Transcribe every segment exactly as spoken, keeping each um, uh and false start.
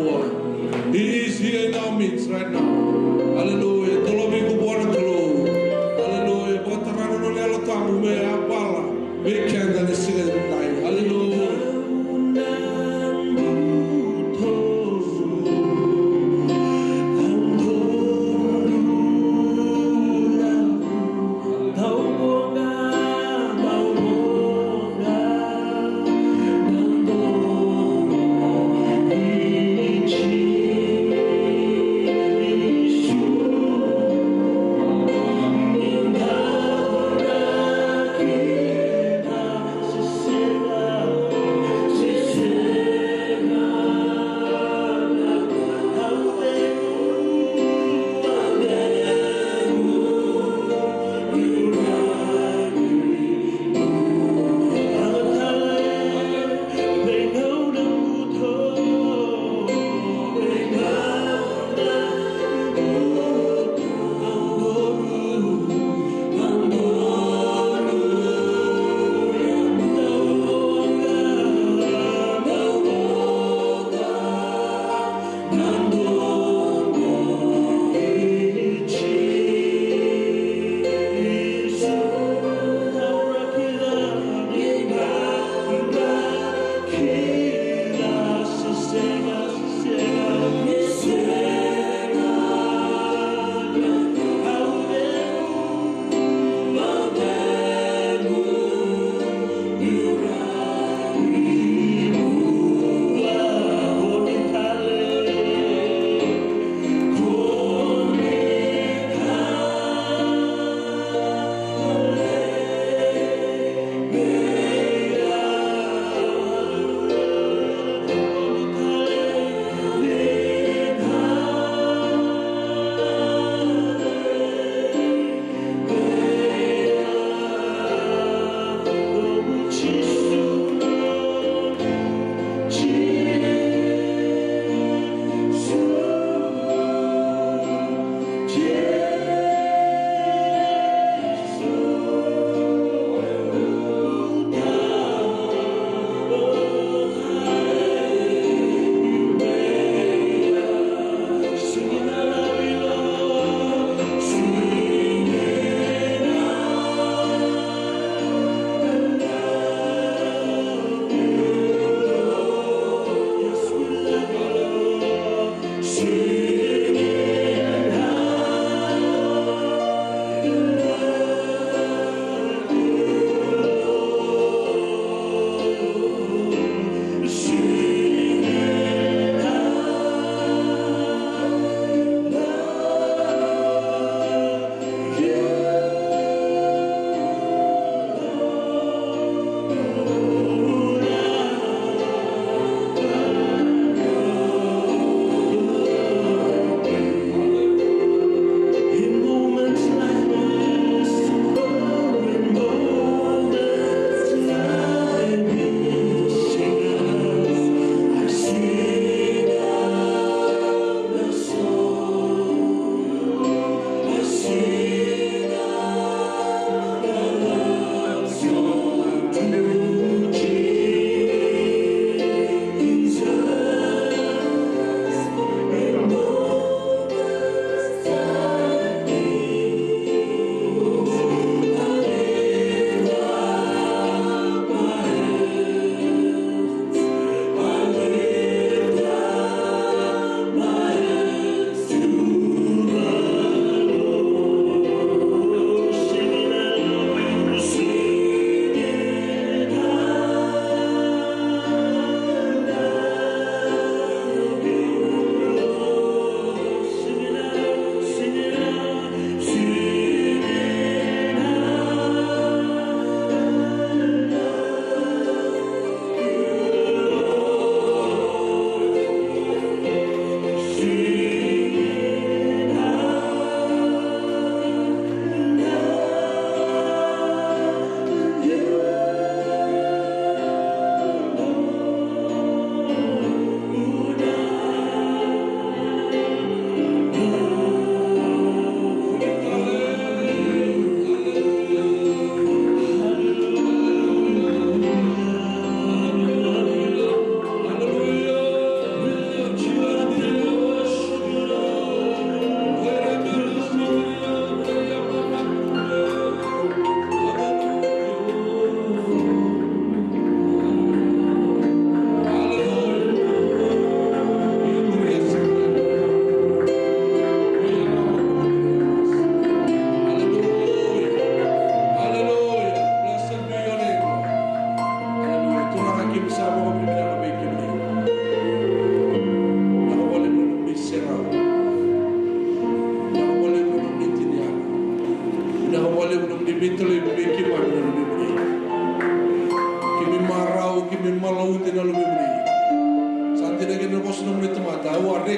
He is here in our midst right now. Hallelujah. Tolovi iko vua na Kalou. Hallelujah. Vakatara na nona Yalo Tabu me yavala vei keda ena siga edai. Hallelujah.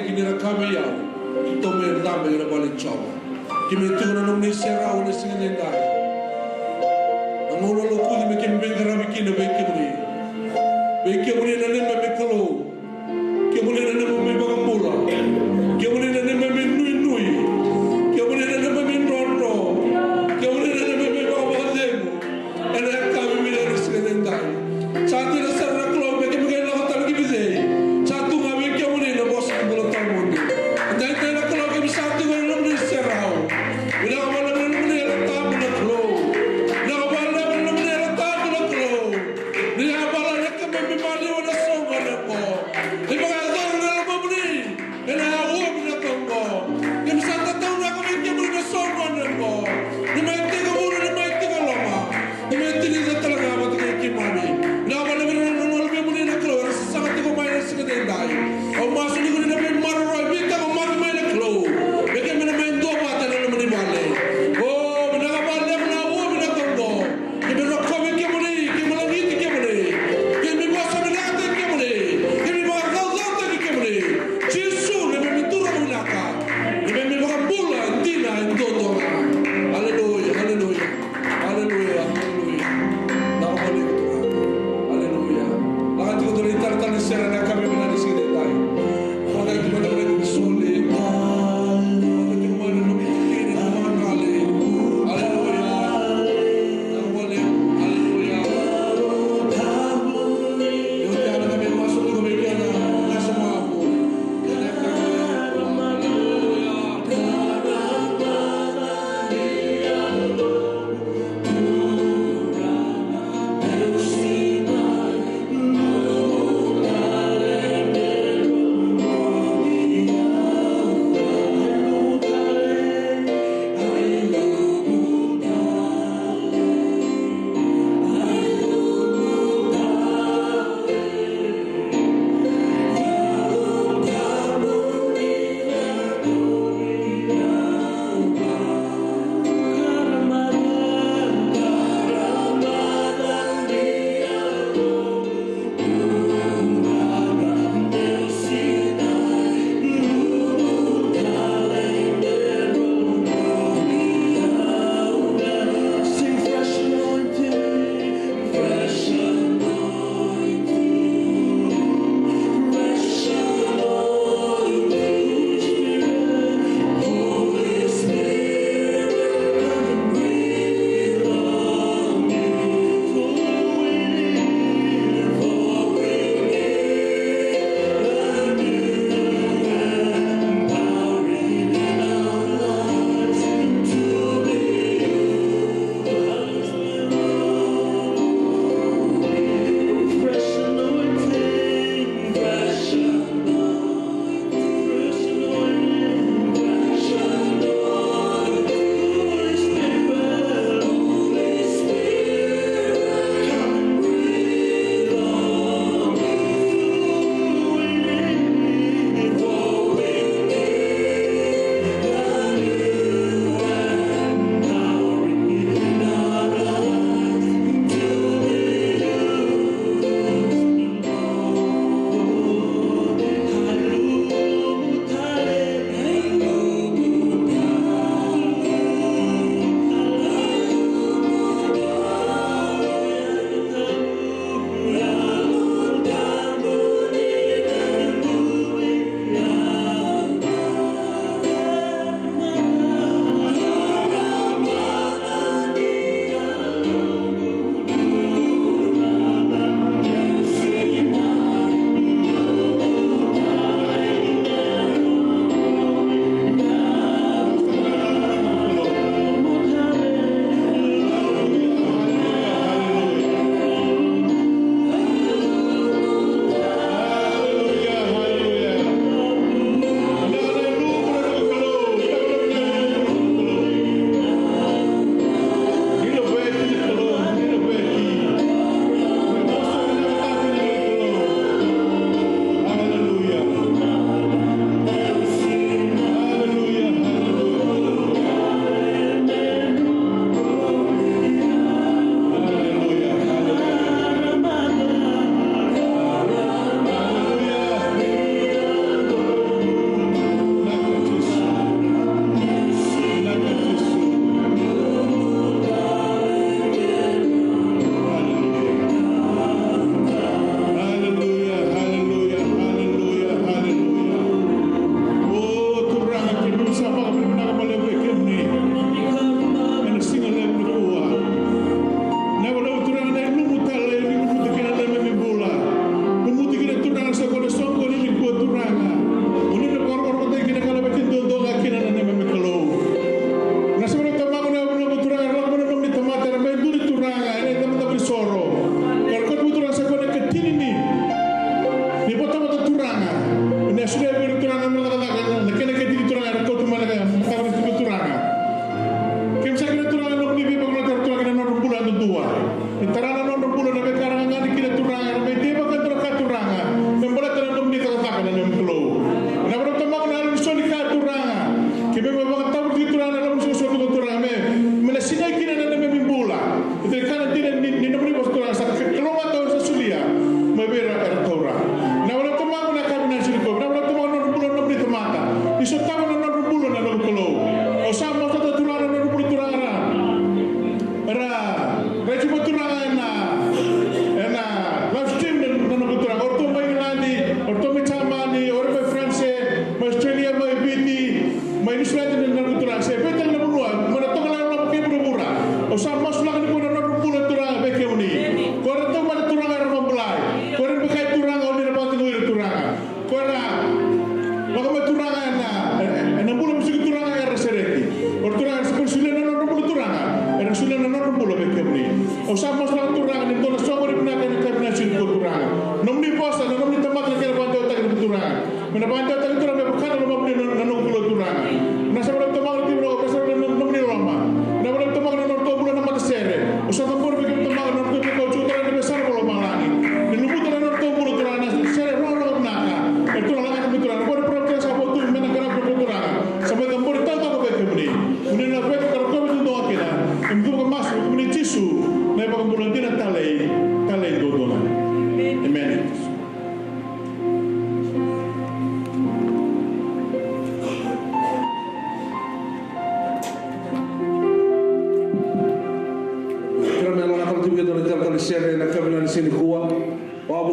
Kina na ka me yau, tou me cabe ena vale i Jiova. Keimami tukuna na nomuni serau ena siga nikua. Na gauna lokuci me keimami veiqaravi kina vei kemuni. Vei kemuni na neimami Kalou. Kemuni na neimami iVakabula. Kemuni na neimami inuinui. Kemuni na neimami idrodro. Kemuni na neimami ivakavakacegu. Ena yakavi vinaka ni siga nikua. Sa dina sara na Kalou me keimami qai lako tale ki vei cei? Sa tu ga vei kemuni na vosa ni bula tawamudu. Edaidai na Kalou keimami sa tu ga ena nomuni serau. Vinaka vakalevu na nomuni Yalo Tabu na Kalou. Vinaka vakalevu na nomuni Yalo Tabu na Kalou. Ni yavala na keimami maliwa na soqo.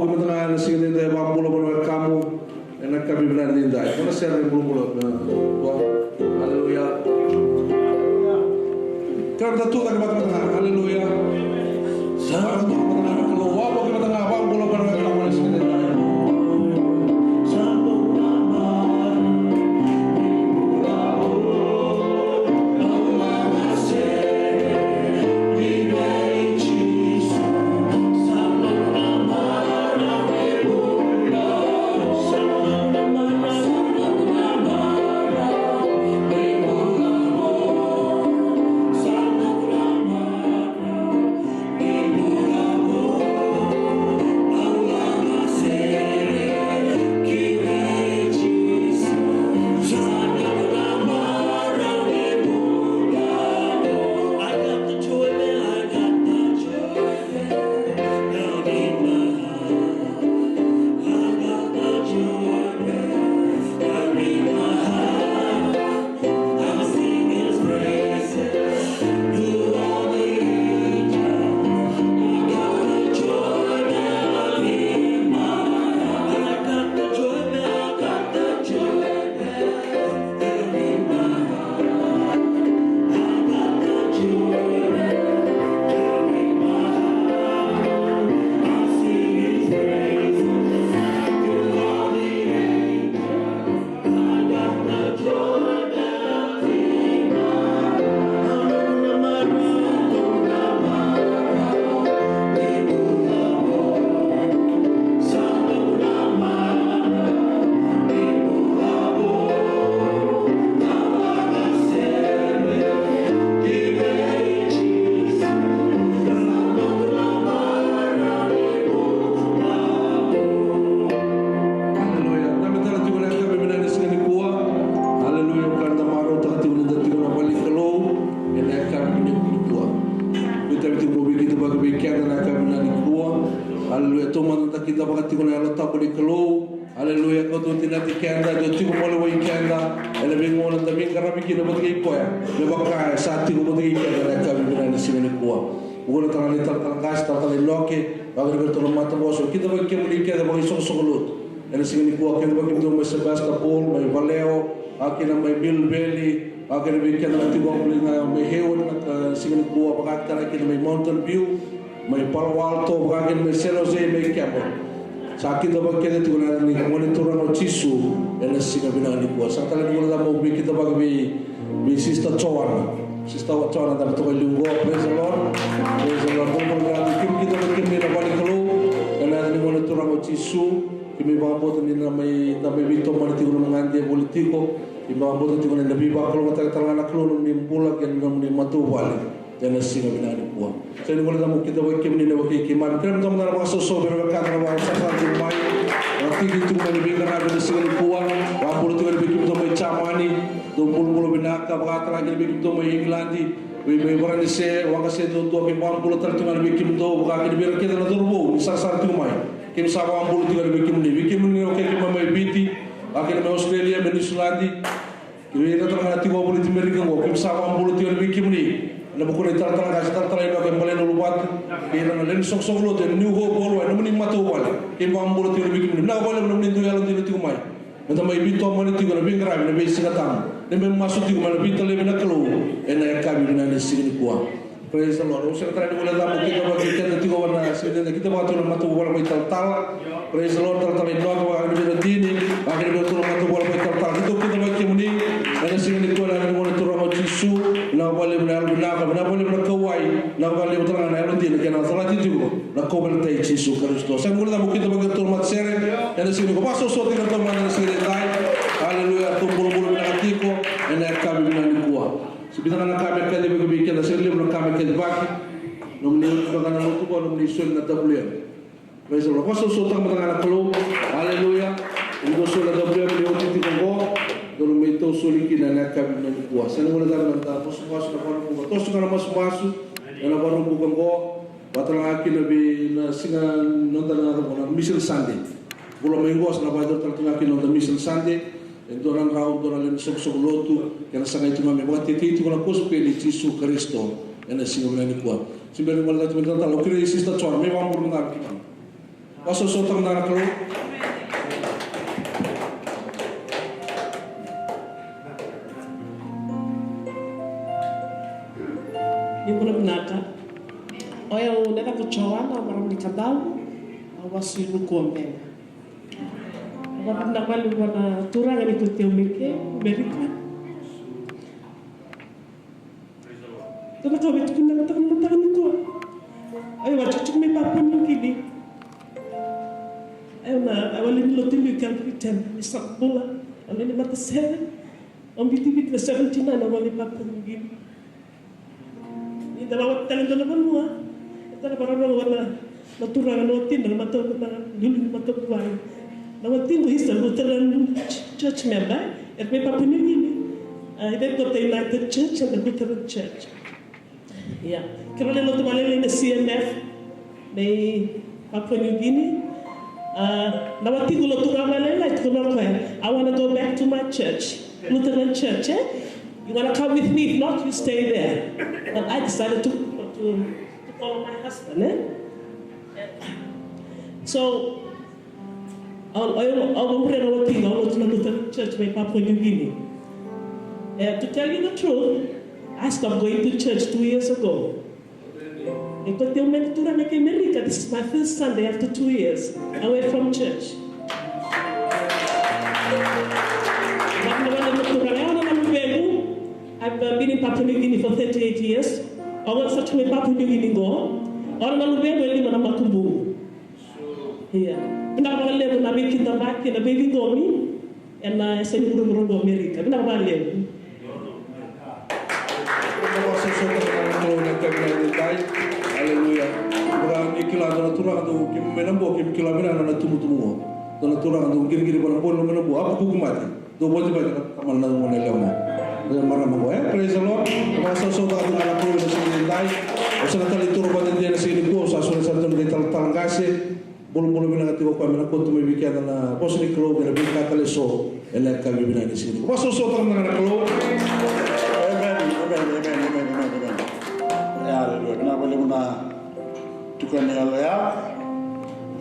Au mada ga ena siga nidai, vakabula vua na wekamu ena yakavi vinaka nidai. Vua na sere bulabula. Aleluya. Keda tu cake mada ga. Aleluya. Sa tu mada ga na Kalou. Vakabula vua na wekamu ena siga nidai. Aleluya. Dabe tale tiko na yakavi vinaka ni siga nikua. Aleluya. Ka da marautaka tiko ni da tiko na vale ni Kalou ena yakavi vinaka nikua. Veitavi tiko mo veikidavaki vei keda na yakavi vinaka nikua. Aleluya. Taumada da kidavaka tiko na Yalo Tabu ni Kalou. Aleluya. Ka dau tinati keda, dau tiko voli vei keda ena veigauna da veiqaravi kina vata kei koya, me vaka e sa tiko vata kei keda na yakavi vinaka ni siga nikua. Vukuna tale ga na italatala qase, talatala Inoke, vaka kina vei iratou na matabose, kidavaki kemuni kece vakaisoqosoqo lotu ena siga nikua, kidavaki kemudou mai Sebastopol, mai Vallejo, vaka kina mai Mill Valley, vaka kina vei keda na tiko voli ga mai Hayward na, e, siga nikua, vaka tale kina mai Mountain View, mai Palo Alto, vaka kina mai San Jose, mai Campbell. Sa kidavaki keda tiko ena yaca ni Gone Turaga o Jisu ena siga vinaka nikua. Sa tale ni vula da mo veikidavaki vei, vei Sister Joanna. Sister Joanna, dabe toka e liu qo. Praise the Lord. Praise the Lord. Kemuni kidavaki kemuni na vale ni Kalou ena yaca ni Gone Turaga o Jisu. Keimami vakabauta ni na mai, da mai veitomani tiko na noda gade voli tiko. Keimami vakabauta tiko ni na veivakalougatataki tale ga na Kalou na nomuni bula kei na nomuni matavuvale ena siga vinaka nikua. Sa ni voli da mo kidavaki kemuni na wekai keimami. Kerea meda mada na vakasausau vei ira na wekada na vakasasara tiko mai, na tiki tiko mai na veiqaravi ena siga nikua. Vakabula tiko yani vei kemudou mai Jamani, dou bulabula vinaka. Vaka tale ga kina vei kemudou mai Igiladi, vei, vei Varanise, waqase duadua, keimami vakabula tale tiko ga yani vei kemudou. Vaka kina vei ira kece na cauravou ni sarasara tiko mai, keimami sa vakabula tiko yani vei kemuni. Vei kemuni na wekai keimami mai Viti, vaka kina mai Australia, mai Niusiladi, kei ira tale ga na tiko voliti Merika qo, keimami sa vakabula tiko yani vei kemuni ena vuku ni talatala qase, talatala Inoke, e bale na uluvatu, kei ira na lewe ni soqosoqo lotu ena New Hope Worldwide, nomuni matavuvale. Keimami vakabula tiko yani vei kemuni. Vinaka vakalevu na nomuni dau yalodina tiko mai meda mai veitomani tiko ena veiqaravi ena veisiga tabu. Keimami masu tiko mai na veitalevi na Kalou ena yakavi vinaka ni siga nikua. Praise the Lord. Au sega tale ni voli da mo kidavaki keda tiko ena siga nikua, kidavaka tiko na matavuvale mai talatala. Praise the Lord, talatala Inoke, vaka kina vei Radini, vaka kina vei iratou na matavuvale mai talatala. Keitou kidavaki kemuni ena siga nikua ena yaca ni Gone Turaga o Jisu. Vinaka vakalevu na yalovinaka, vinaka vakalevu na kauwai, vinaka vakalevu tale ga na yalodina kei na calati tiko na kauveilatai i Jisu Karisito. Sega ni voli da mo kidavaki iratou na matasere ena siga nikua. Vakasausau tiko iratou mada ena siga nikua. Aleluya, ratou bulabula vinaka tiko ena yakavi vinaka nikua. Se vica ga na ka me kacivaki vei keda, se levu na ka me kacivaki. Nomuni oti vaka na lotu qo, nomuni soli na W M. Praise the Lord. Vakasausau tale mada ga na Kalou. Aleluya. Ni dou soli na W M, ni oti tiko qo, dou na mai tau soli kina ena yakavi nikua. Sa ni voli da na da masumasu na varubuka. Toso ga na masumasu ena varubuka qo. Vata tale ga kina vei na siga noda na, na Mission Sunday. Bula mai qo sa na vakayacori tale tu ga kina noda Mission Sunday. E dua na drau, dua na lewe ni soqosoqo lotu, kei na sagai tu ga me vakatetei tiko na kosipeli i Jisu Karisito ena siga vinaka nikua. Se bera ni voli da tu me da tala, au kerei Sister Joanna me vakabula mada ga vei keimami. Vakasausau tale mada na Kalou. Ni bula vinaka. O yau na yacaqu o Joana, au marama ni Kadavu, au vasu i Nukuamela. Au vakavinavinaka vakalevu vua na Turaga ni kauti au mai ke, Amerika. Dua na ka au via tukuna na mataka, mataka nikua. Au a tiko mai Papua New Guinea. Au na, au a lewe ni lotu i Calvary Temple, ni sa bula, au lewe ni matasere. Au biuti Viti na seventy-nine, au a lewe Papua New Guinea. Ni da lako tale dua na vanua, e tale vakarorogo vua na na turaga na watina, na mata, na liuliu ni matavuvale. Na watiqu is a Lutheran ch-, church member, e mai Papua New Guinea. A, e vei koya na United Church and the Lutheran Church. Ia. Keirau lai lotu vakalailai na C M F mai Papua New Guinea. A, na watiqu lotu ga vakalailai, tukuna o koya, "I wanna go back to my church, Lutheran church, eh? You wanna come with me? If not, you stay there." But I decided to, to to call my husband, eh? So, au, au, au, au via na watiqu, au lotu na Lutheran Church mai Papua New Guinea. Eh, to tell you the truth, I stopped going to church two years ago. E kauti au mai na turaga mai Amerika, this is my first Sunday after two years away from church. Vakavinaka na turaga, au na luvequ. I've, uh, been in Papua New Guinea for thirty-eight years. Au a sa tu mai Papua New Guinea qo. Au na luvequ e lima na makubuqu. Ia. Vinaka vakalevu na veikidavaki, na veiciqomi ena yasa ni vuravura qo Amerika. Vinaka vakalevu. Aleluya. Ni kila dua na turaga dou, keimami mai Nabua, keimami kila vinaka na tubutubu qo. Dua na turaga dou qiriqiri vua na bolo mai Nabua, a kuku mate. Dou votivoti na tamana na gone yalewa. Dou marama qo, e? Praise the Lord. Vakasausau tale ga na Kalou ena siga ni dai. Au sa na tali toro vata ena siga nikua, au sa solia sara tu na italatala qase. Bulabula vinaka tiko o koya me na kauta mai vei keda na vosa ni Kalou kei na veika tale eso ena yakavi vinaka ni siga nikua. Vakasausau tale ga na Kalou. Amen, amen, amen, amen, amen, amen. Aleluya. Vinaka vakalevu na tukuni yalo ya.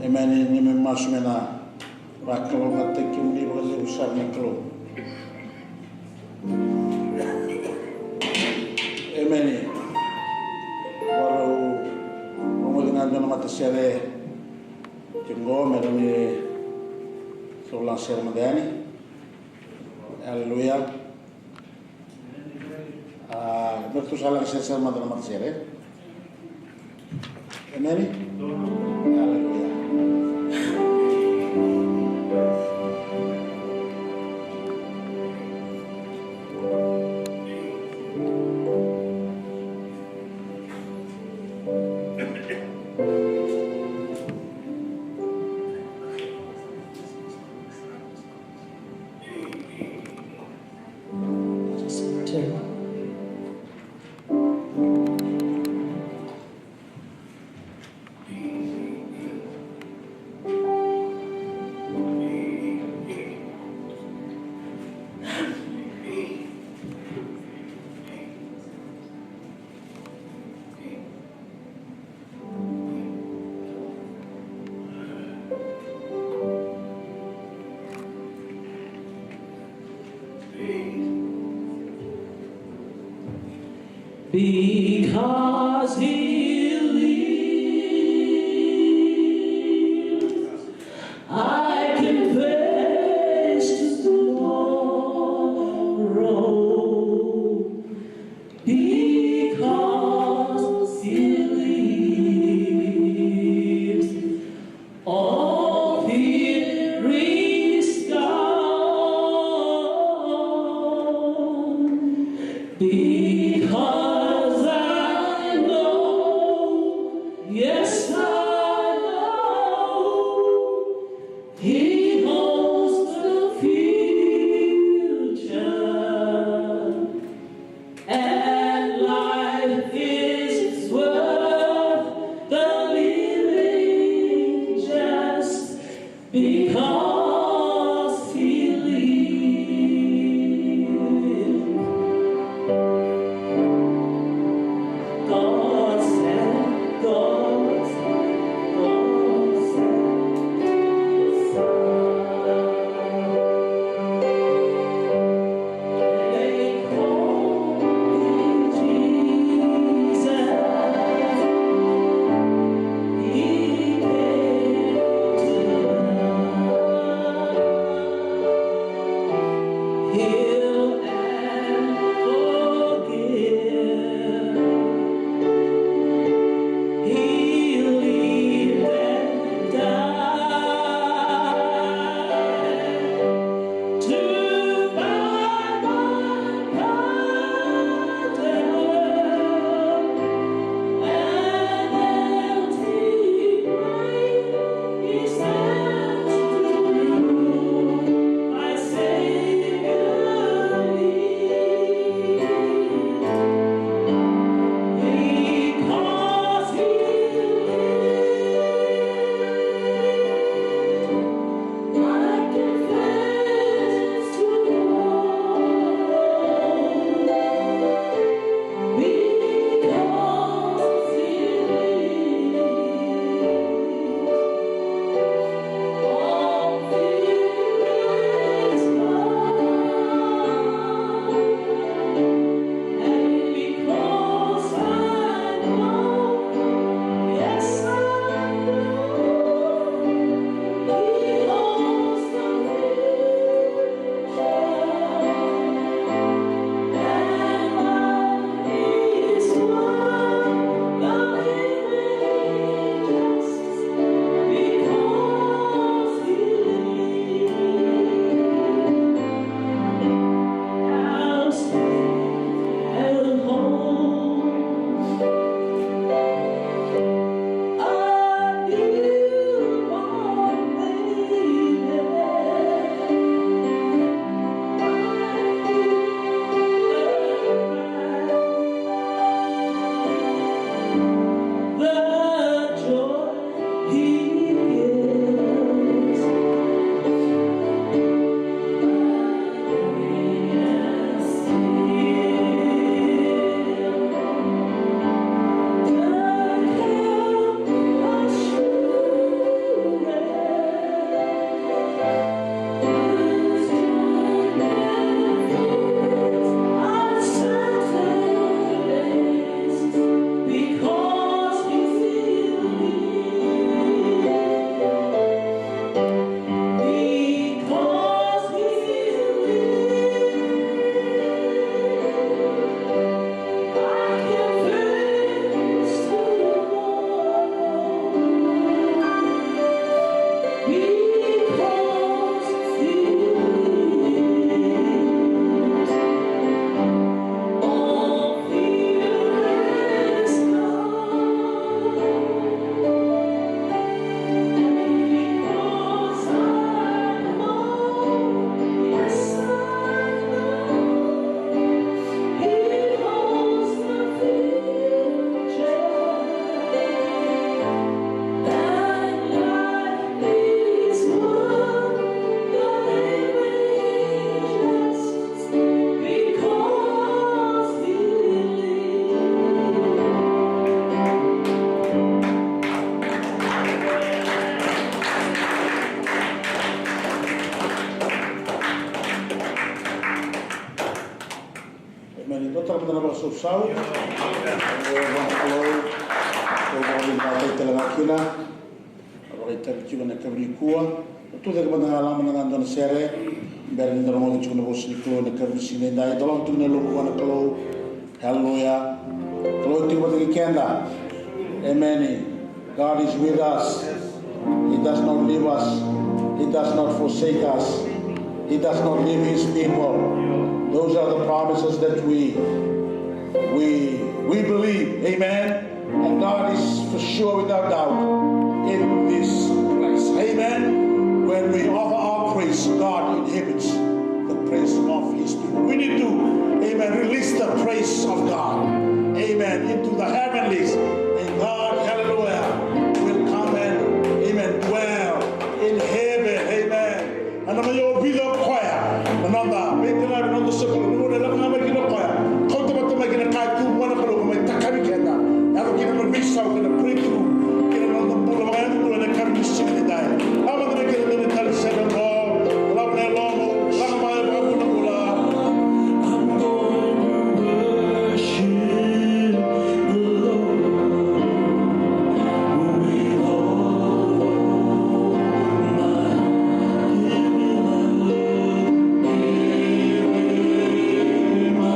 Amen. Ni me masu me na Vakalougatataki kemuni vakalevu sara na Kalou. Emeni. Varau rogoci ga dua na matasere tiko qo me rawa ni sa laga sere mada yani. Aleluya. A, me ratou sa laga sere sara mada na matasere. Emeni. Aleluya. Because he lives, I can face tomorrow. Because he lives, all fear is gone. Because I know, yes, I know, he holds the future. And life is worth the living just because he lives. Emeni. Dou tara mada na vakasausau. Emeni. Vua na Kalou. Dou vakavinavinaka tale ga kina. A vakaitavi tiko na yakavi nikua. Dou tucake mada ga, lako mada ga dua na sere. Bera ni da rogoca tiko na vosa ni Kalou ena yakavi ni siga nidai. Dou lako tiko na yalomu vua na Kalou. Hallelujah. Kalou e tiko vata kei keda. Amen. God is with us. He does not leave us. He does not forsake us. He does not leave his people. Those are the promises that we we we believe. Amen. And God is for sure, without doubt, in this place. Amen. When we offer our praise, God inhabits the praise of his people. We need to, amen, release the praise of God, amen, into the heavenlies. And God, hallelujah, will come and, amen, dwell in heaven. Amen. Ena mai ovica o koya na noda veiqaravi, na noda soqoni, na gauna e lako ga mai kina o koya. Kauta vata mai kina ka e tu vua na Kalou, mai takavi keda. Yaco kina na veisau kei na breakthrough kei na noda bula vakayadudua ena yakavi ni siga nidai. Lako mada mai kina dua na tale sere oqo. Lako na yalomu, lako mai vakavulabula. I'm going to worship the Lord with all my heart. Give me my love, give me my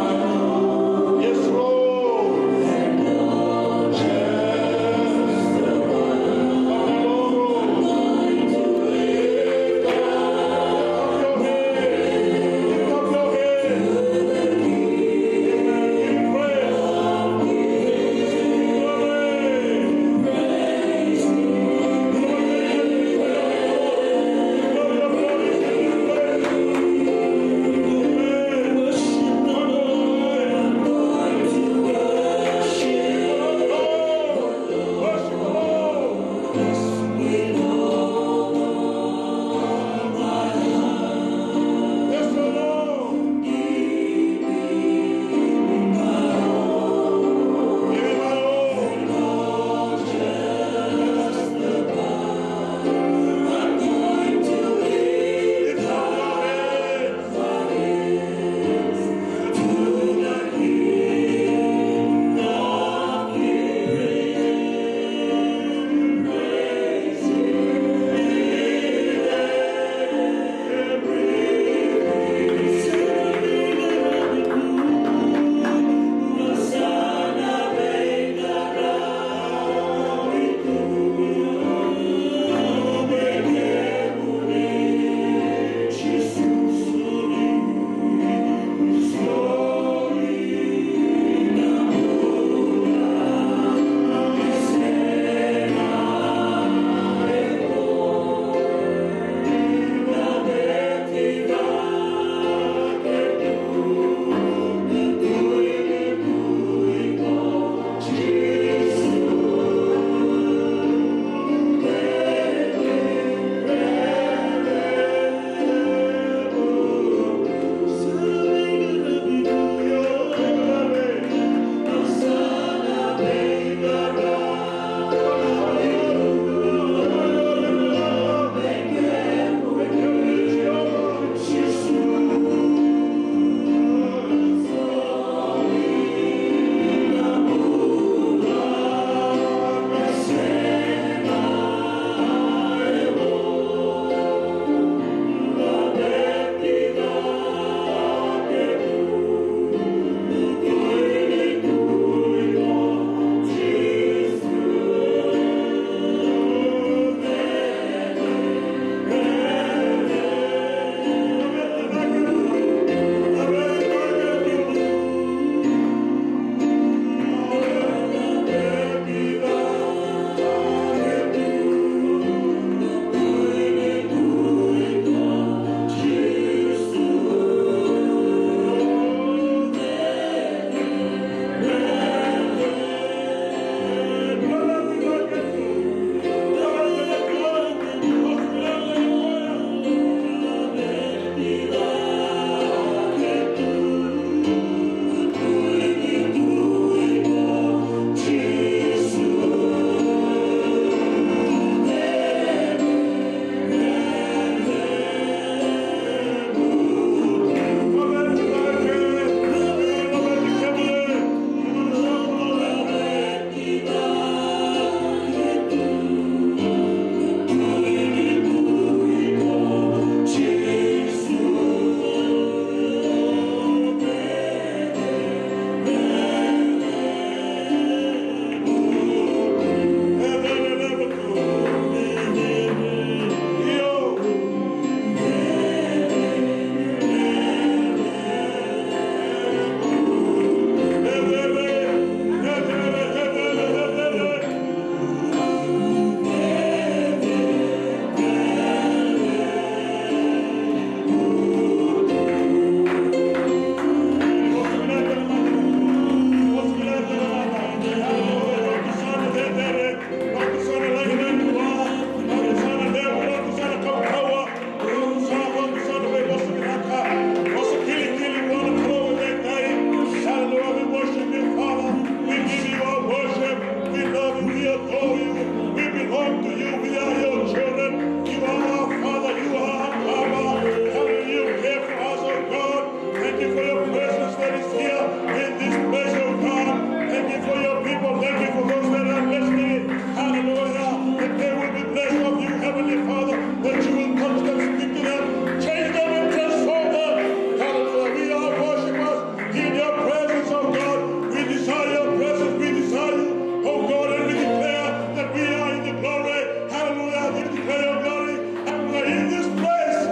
for your presence that is here in this place, oh God. Thank you for your people. Thank you for those that are listening. Hallelujah. That they will be blessed of you, Heavenly Father, that you will touch them, speak to them, change them, and transform them. Hallelujah. We are worshipers in your presence, oh God. We desire your presence. We desire you, oh God, and we declare that we are in the glory. Hallelujah. We declare your glory. Hallelujah. In this place.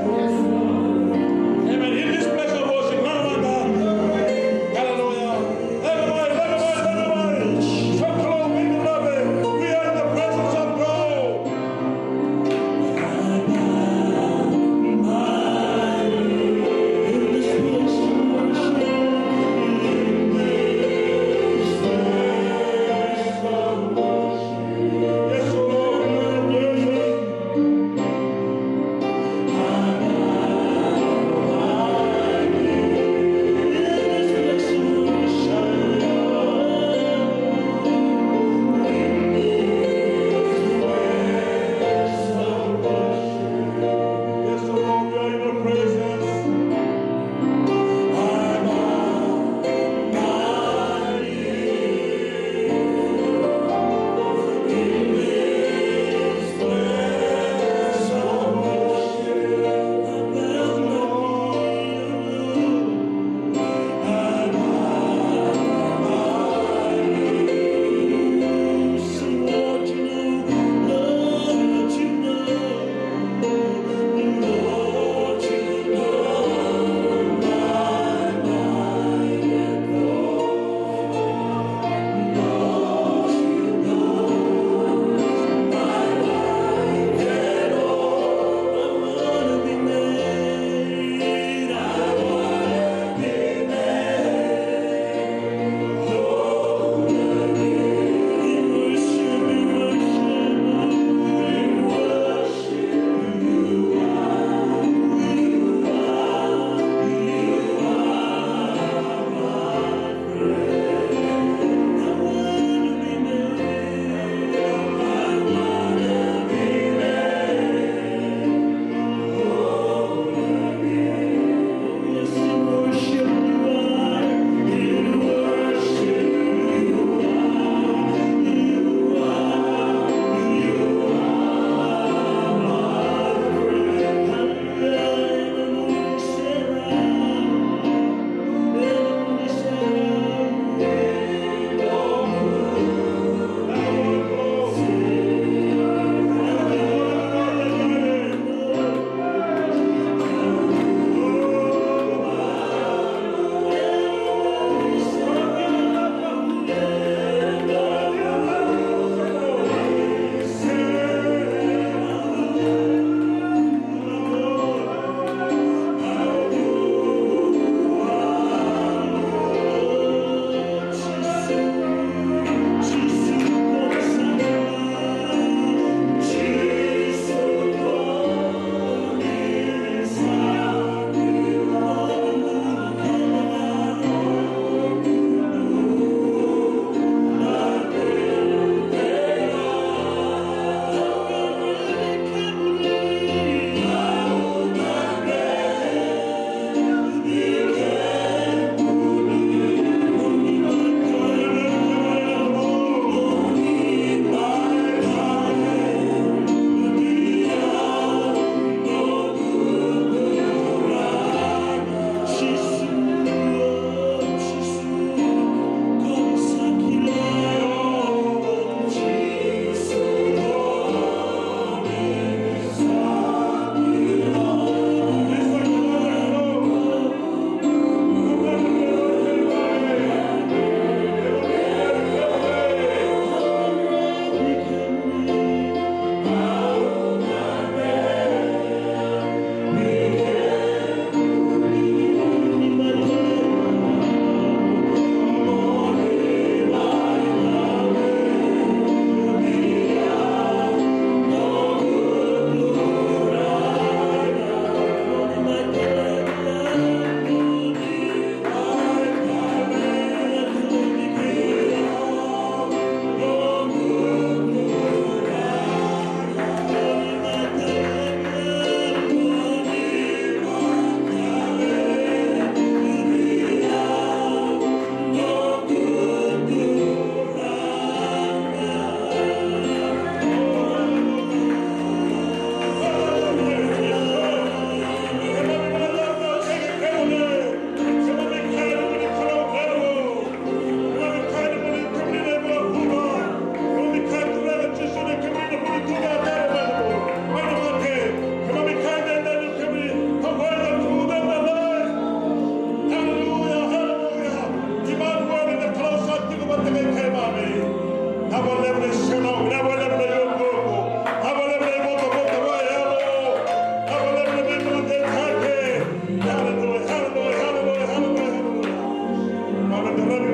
Amen. In this place of worship, none other.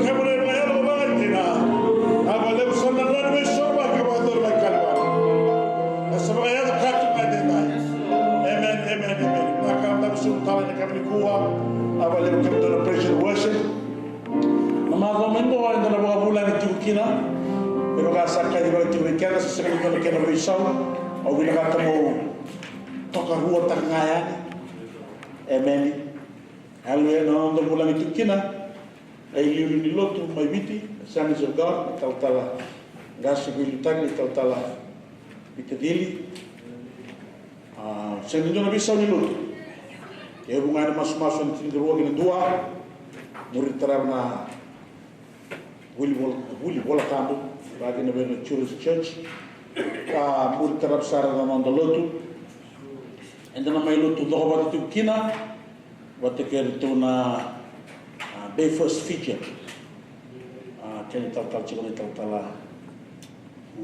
Kemuni na yalo vakaidina. A vakalevu sara na nona veisorovaki ka vakayacori mai Kalivari. E sa vakayaco ka tu mai daidai. Amen, amen, amen. Na ka da veisorovaki tale ena yakavi nikua. A vakalevu kemudou na praise and worship. Na macawa mai qo eda na vakavulagi tiko kina. Me vaka sa kacivaki tiko vei keda, sa sega ni dua na kena veisau. Au vinakata meu tokaruataka ga yani. Amen. Haleluya, na noda vulagi tiko kina. Na iliuliu ni lotu mai Viti, Assemblies of God, na talatala qase veiliutaki, na talatala Peter Cili. A, sega ni dua na veisau ni lotu. Tekivu ga na masumasu ena tinikarua ki na dua. Muri tarava na vuli vola, vuli vola tabu, vaka kina vei na Children's Church. A, muri tarava sara na noda lotu. Eda na mai lotu cokovata tiko kina. Vata kei iratou na, a, Bay First Fijian. A, kena italatala tiko na italatala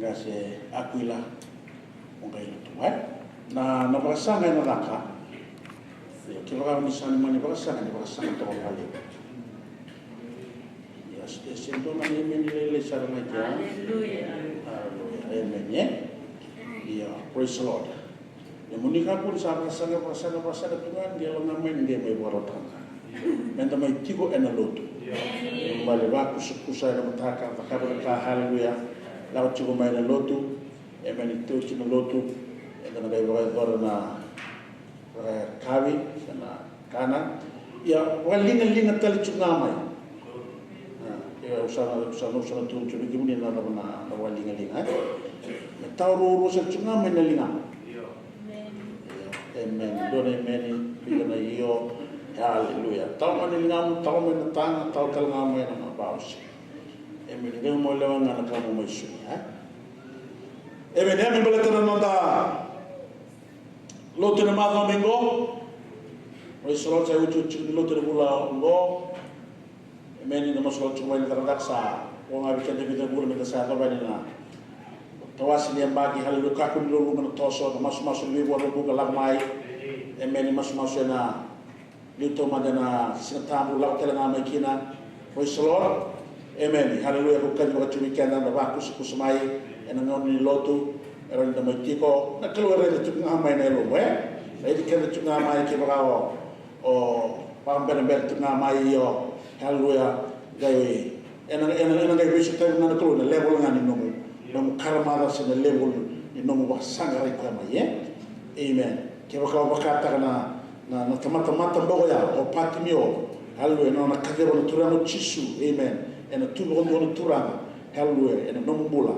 qase Aquila. O qai lotu, e? Na, na vakasaqa ena caka. Ia, kevaka ni sa ni mani vakasaqa, ni vakasaqa toka vakalevu. Ia, se, se dua na emeni lailai sara mai kea. Aleluya. Aleluya. Emeni, e? Ia, praise the Lord. Ia mo ni kakua ni sa vakasaqa, vakasaqa, vakasaqa tu ga, qai lako ga mai, qai mai vakarautaka ga. Meda mai tiko ena lotu. Baleta vakusakusa ena mataka, cakava na ka, haleluya. Lako tiko mai na lotu, emeni, tiko tiko na lotu, eda na qai vakayacora na vakayakavi, se na kana. Ia, vakaligaliga tale tiko ga mai. A, ia, au sa na, au sa na, au sa na tukuna tiko vei kemuni na, na, na, na vakaligaliga, e? Me tawa ruarua sara tiko ga mai na ligamu. Io, emeni. Dua na emeni, vica na io. Aleluya. Tawa mai na ligamu, tawa mai na taga, tawa tale ga mai na, na vausi. Emeni. Qai mo lewa ga na ka mo mai sui, e? Emeni. Emeni. Baleta na noda lotu ena macawa mai qo. Praise the Lord, sa iotioti tiko ni lotu ena vula qo. Emeni, na masulaki tiko mai na cakacaka sa vo ga vei keda e vica na vula meda sa yacova yani na tawase ni yabaki, haleluya, kakua ni luluqa na toso, na masumasu ni veivuravura lako mai. Emeni, masumasu ena liu taumada ena Siga Tabu, lako tale ga mai kina. Praise the Lord. Emeni. Haleluya. Ko kaci vakaturi keda na vakusakusa mai ena gauna ni lotu. E rawa ni da mai tiko. Na Kalou e raica tiko ga mai na yalomu, e? Raici keda tiko ga mai kevaka o, o vakabenabena tiko ga mai, io. Haleluya. Qai, ena, ena, ena qai veisautaki ga na Kalou na level ga ni nomu, nomu karamaca se na level ni nomu vakasaqarai koya mai, e? Amen. Kevaka o vakataka na na, na tamata mataboko ya, o Patimio. Haleluya, na nona kaceva na Turaga o Jisu. Amen. Ena tu vakadua na Turaga. Haleluya, ena nomu bula.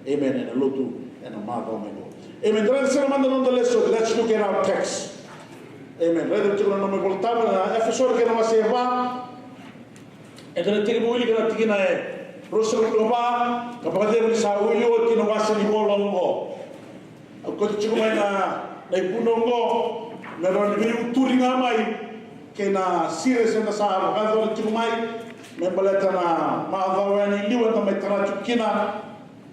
Amen, ena lotu, ena macawa mai qo. Amen. Draki sara mada na noda lesoni. Let's look at our text. Amen. Raica tiko na nomu iVolatabu, na Efeso kei na wase e va. Eda na tekivu wilika na tikina e ruasagavulu ka va, ka vakacegu ni sa wili oti na wase ni vola oqo. Au kauta tiko mai na, na ivunau oqo, me rawa ni veiuturi ga mai kei na series eda sa vakayacora tiko mai, me baleta na macawa yani e liu eda mai tara tiko kina,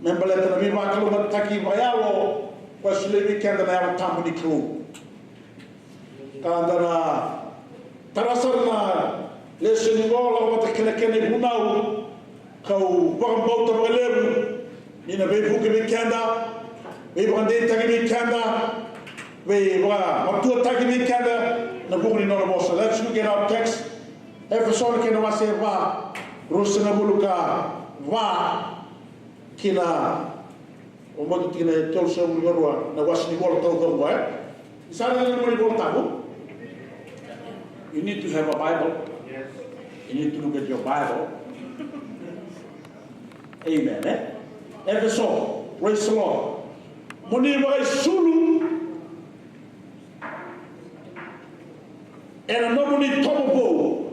me baleta na veivakalougatataki vakayalo, koya solia vei keda na Yalo Tabu ni Kalou. Ka da na tara sara na lesoni qo, lako vata kei na kena ivunau, kau vakabauta vakalevu ni na veivuke vei keda, veivakadeitaki vei keda, veivakamatuataki vei keda, na vuku ni nona vosa. Let's look at our text. Efeso kei na wase e va, ruasagavulu ka va, ki na Au mada tikina e tolusagavulu ka rua, na wase ni vola taucoko, e? Ni sa raica na nomuni iVolatabu? You need to have a Bible. You need to look at your Bible. Amen, e? Efeso, praise the Lord. Mo ni vakaisulu ena nomuni itovo vou,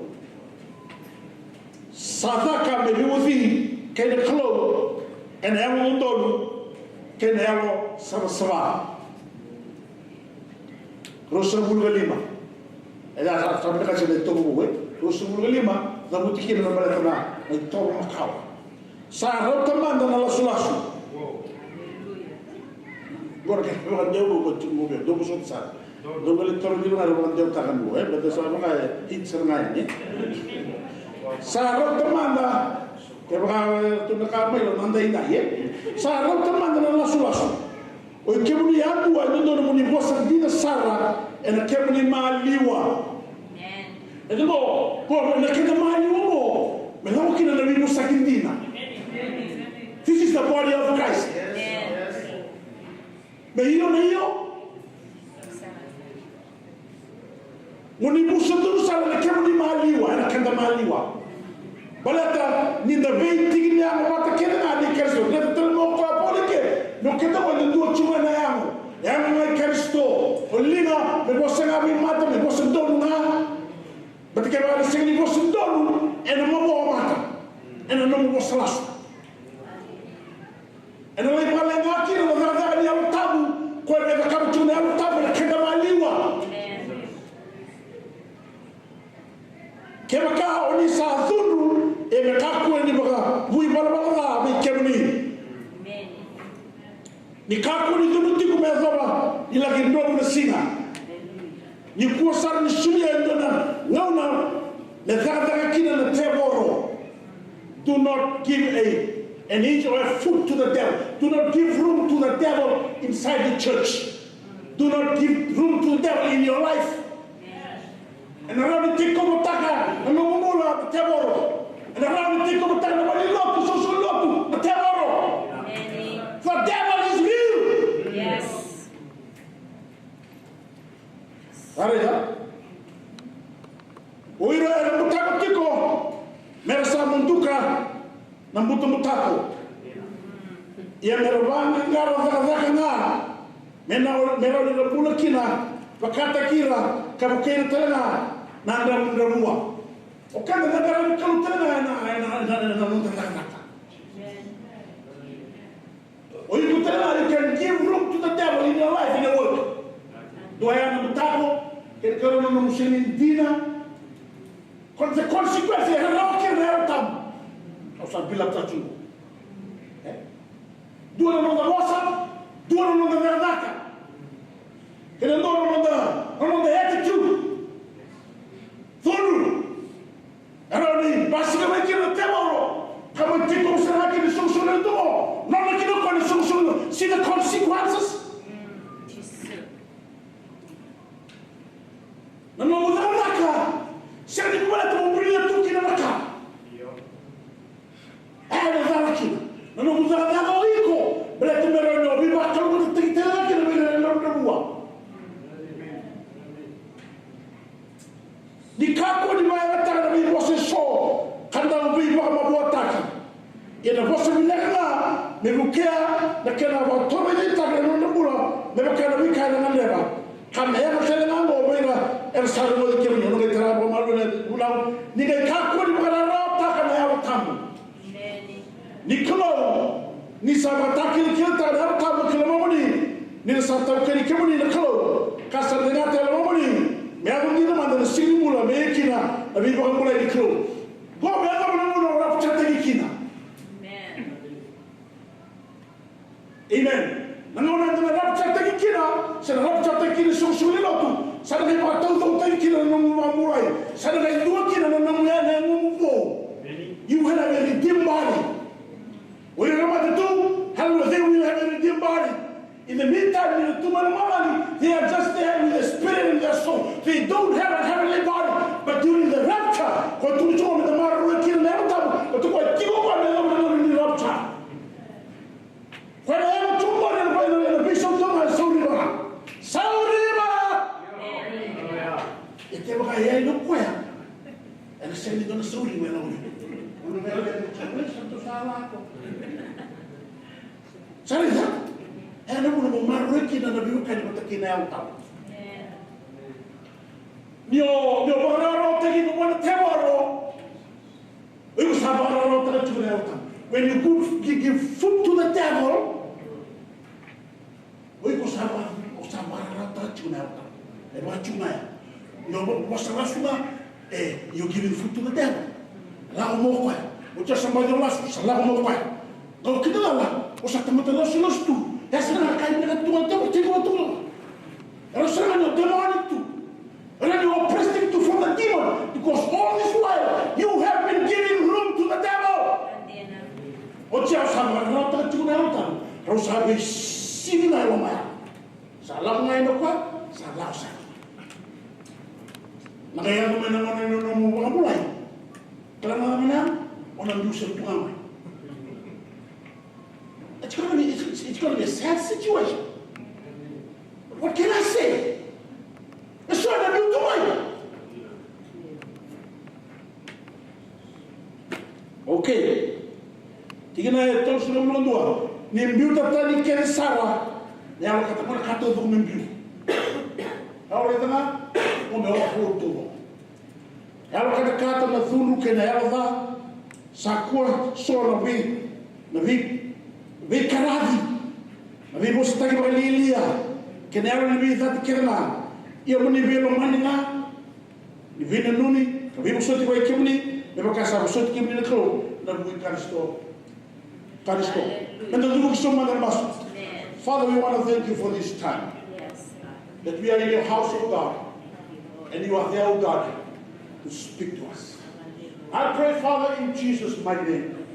sa caka me veiucui kei na Kalou ena yalododonu kei na yalosavasava. Ruasagavulu ka lima. E, sa, sa vinakati na itovo vou, e? Ruasagavulu ka lima, cavuti kina me baleta na, na itovo makawa. Sa rauta mada na lasulasu. Qori ke vakadeu, ko tiko qo, dou vosota sara. Dou qai lai toro kina ga, vakadeutaka qo, e, baleta sa vaka e hit sara ga yani. Sa rauta mada, kevaka tu na ka mai lo na daidai, e? Sa rauta mada na lasulasu. O i kemuni yadua e dodonu mo ni vosa dina sara ena kemuni maliwa. E dodonu, ko ena keda maliwa mo, me lako kina na veivosaki dina. This is the body of Christ. Me io na io. Mo ni vosa donu sara na kemuni maliwa, ena keda maliwa. Baleta ni da veitiki ni yago vata kece ga ni Karisito. Baleta tale mo koya Paula ke, mo keda ko ni dua tu ga na yago. Yago ga i Karisito. O liga, me vosa ga vei mata, me vosa donu ga. Baleta kevaka na sega ni vosa donu, ena mavoa mata. Ena nomu vosa lasu. Ena lai vale ga kina na cakacaka ni Yalo Tabu, ko e me cakava tu na Yalo Tabu na keda maliwa. Kevaka o ni sa cudru, e me kakua ni vakavui valavala ca vei kemuni. Ni kakua ni cudru tiko me yacova ni laki dromu na siga. Ni kua sara ni sulia e dua na gauna me cakacaka kina na tevoro. Do not give a, an inch or a foot to the devil. Do not give room to the devil inside the church. Do not give room to the devil in your life. Ena rawa ni tekovotaka na nomu bula na tevoro. Ena rawa ni tekovotaka na vale ni lotu, soqosoqo ni lotu, na tevoro. The devil is real. Sa raica? O ira era butako tiko mera sa muduka na butabutako. Ia mera vaqaqara cakacaka ga me na, mera rawa ni ra bula kina vakataki ira ka vukei ira tale ga na dravudravua. O keda na qaravi Kalou tale ga ena, ena, ena, ena noda cakacaka. O iko tale ga, you can give room to the devil in your life, in your work. Dua ya na butako, kei na karua na nomu sega ni dina. Con-, the consequence, e rawa kina na Yalo Tabu. Au sa bila tatu. E? Dua na noda vosa, dua na noda cakacaka. Kei na dua na noda, na noda attitude. Cudru. E rawa ni basika mai kina na tevoro, ka mai tiko sara ga kina na soqosoqo levu tu qo. Nona kina o koya na soqosoqo levu. See the consequences? Na nomu cakacaka, sega ni baleta mo brilliant tu kina na ka. E, na cala kina. Na nomu cakacaka o iko, baleta me rawa ni o veivakalougatataki tale ga kina vei ira na dravudravua. Ni kakua ni vakayagataka na veivosa eso ka dau veivakamavoataki. Ia na vosa vinaka ga me vukea na kena vakatoroicaitaka na nodra bula me vaka na veika ena gadreva. Ka me yaga tale ga oqo vei ira era sa rogoci kemuni. Au na qai tara vakamalua na vunau. Ni qai kakua ni vakararawataka na Yalo Tabu. Ni Kalou, ni sa vakatakilakilataka na Yalo Tabu ki lomamuni, ni na sa taukeni kemuni na Kalou, ka sa dregata e lomamuni me yaco dina mada na siga ni bula me ia kina na veivakabulai ni Kalou. Qo me yacova na gauna o rapture-taki kina. Amen. Na gauna eda na rapture-taki kina, se na rapture-taki kina soqosoqo ni lotu, sa na qai vakataucokotaki kina na nomu vakabulai, sa na qai dua kina na nomu ya, na yagomu vou. You will have a redeemed body. O ira na mate tu, hallelujah, they will have a redeemed body. In the meantime, ni ra tu mai lomalagi, they are just there with the spirit and their soul. They don't have a heavenly body. But during the rapture, ko tukuna tiko me da maroroya kina na Yalo Tabu, ko tukuna tiko ko me yacova na gauna ni rapture. Koya na yaga tu qori ena, ena, ena veisau tu ga, sauriva. Sauriva! E kevaka e yali o koya, ena sega ni dua na sauriva ena ulu. Sa raica? Ena vuna mo maroroi kina na veiwekani vata kei na Yalo Tabu. Ni o, ni o vakarawarawataki iko vua na tevoro. O iko sa vakararawataka tiko na Yalo Tabu. When you give, gi-, give food to the devil, o iko sa va-, o sa vakararawataka tiko na Yalo Tabu. E vaka tiko ga ya. Ni o vo-, vosa lasu ga, e, you're giving food to the devil. Lako mai o koya. O iko sa mai vosa lasu, sa lako mai o koya. Kau kidacala, o sa tamata lasulasu tu. E sega na ka e vinaka tu ga, tiko, tiko, tiko. Era sega ni o demonic tu. Era ni oppressed tu from the demon. Because all this while, you have been given Kila na cava na, o na biu sara tu ga mai. It's gonna be, it's, it's gonna be a sad situation. What can I say? E so na biu tu mai. Okay. Tikina e tolusagavulu ka dua. Ni biuta tani kece sara na yalo katakata, ka taucoko me biu. Ka o raica ga, o me o taucoko. Yalo katakata, na cudru kei na yalo ca, sa kua so na vei, na vei, veikaraci, na veivosataki vakalialia kei na yalo ni veicati kece ga. Ia mo ni veilomani ga, ni veinanumi ka veivosoti vei kemuni, me vaka sa vosoti kemuni na Kalou ena vuku i Karisito. Karisito. Hallelujah. Meda cuva ki so mada na masu. Amen. Father, we want to thank you for this time, yes, that we are in your house, O God, and you are there, O God, to speak to us. I pray, Father, in Jesus' mighty name,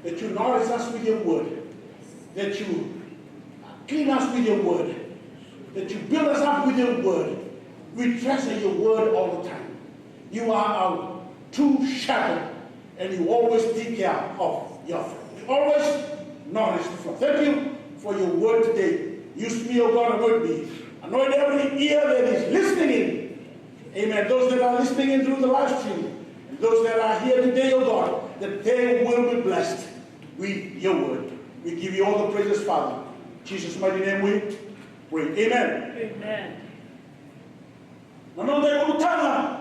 that you nourish us with your word, that you clean us with your word, that you build us up with your word. We treasure your word all the time. You are our true shepherd, and you always take care of your flock. You always nourish the flock. Thank you for your word today. Use me, O God, anoint me. Anoint every ear that is listening in. Amen. Those that are listening in through the live stream, and those that are here today, O God, that they will be blessed with your word. We give you all the praises, Father. In Jesus' mighty name we pray. Amen. Amen. Na noda ulutaga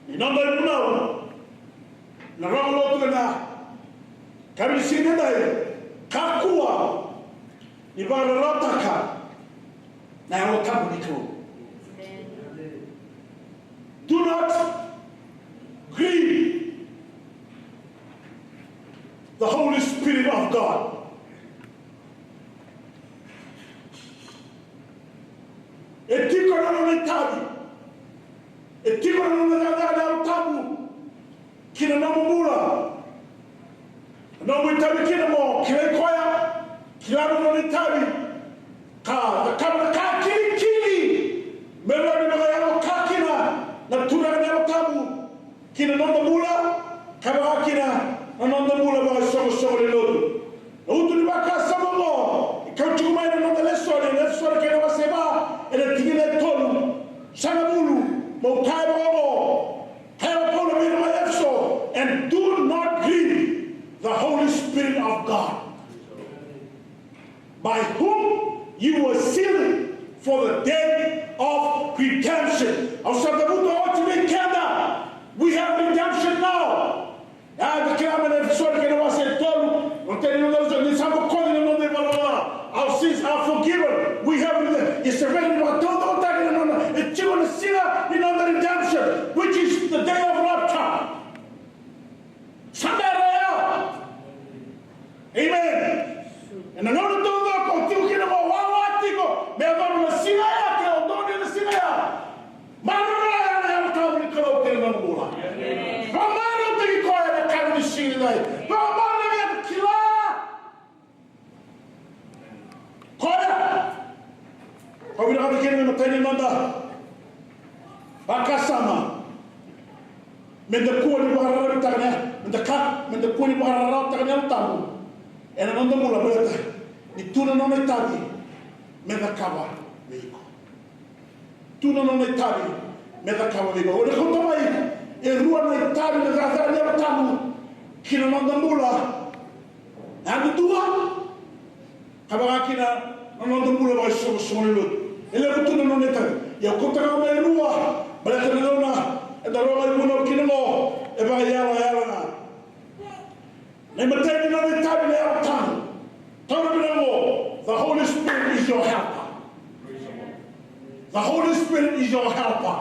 ni noda ivunau na rogo lotu ena yakavi ni siga edai: Kakua ni vakararawataka na Yalo Tabu ni Kalou. Do not grieve the Holy Spirit of God. E tiko na nona itavi, e tiko na nona cakacaka na Yalo Tabu ki na nomu bula. Na nomu itavi kina mo kilai koya, kila na nona itavi, ka cakava na ka kilikili me rawa ni vakayalo ka kina na Turaga na Yalo Tabu ki na noda bula, ka vaka kina na noda bula vakaisoqosoqo ni lotu. Na utu ni vakasama oqo e kau tiko mai na noda lesoni, lesoni kei na wase va, ena tikina e tolu. Sa na bulu, mo kaya vaka oqo, kaya o Paula vei ira mai Efeso: And do not grieve the Holy Spirit of God, by whom you were sealed for the day of redemption. Au sa cavuta oti vei keda, we have redemption now. Ia, eda kila mai na Efeso kei na wase tolu, o teni na noda, ni sa bokoci na noda ivalavala, our sins are forgiven. We have redemption. E se rei ni vakataudautaki na nona, e tiko na siga ni noda redemption, which is the day of rapture. Sa bera ya. Amen. Ena gauna taucoko o tiko kina mo wawa tiko me yacova na siga ya, ke o donu ena siga ya. Maroroya na Yalo Tabu ni Kalou kei na nomu bula. Vakamarautaki koya ena yakavi ni siga edai. Vakamarautaki koya. Koya. Au vinakata kina me matai ni noda vakasama. Meda kua ni vakararawataka na, meda ka, meda kua ni vakararawataka na Yalo Tabu ena noda bula, baleta ni tu na nona itavi me cakava vei iko. Tu na nona itavi me cakava vei iko. O na kauta mai e rua na itavi, na cakacaka ni Yalo Tabu ki na noda bula. Na yadudua, ka vaka kina na noda bula vakaisoqosoqo ni lotu. E levu tu na nona itavi. Ia au kauta ga mai e rua, baleta na gauna eda rogo ivunau kina qo, e vakaiyalayala ga. Na imatai ni nona itavi na Yalo Tabu. Taura vinaka qo, the Holy Spirit is your helper. The Holy Spirit is your helper.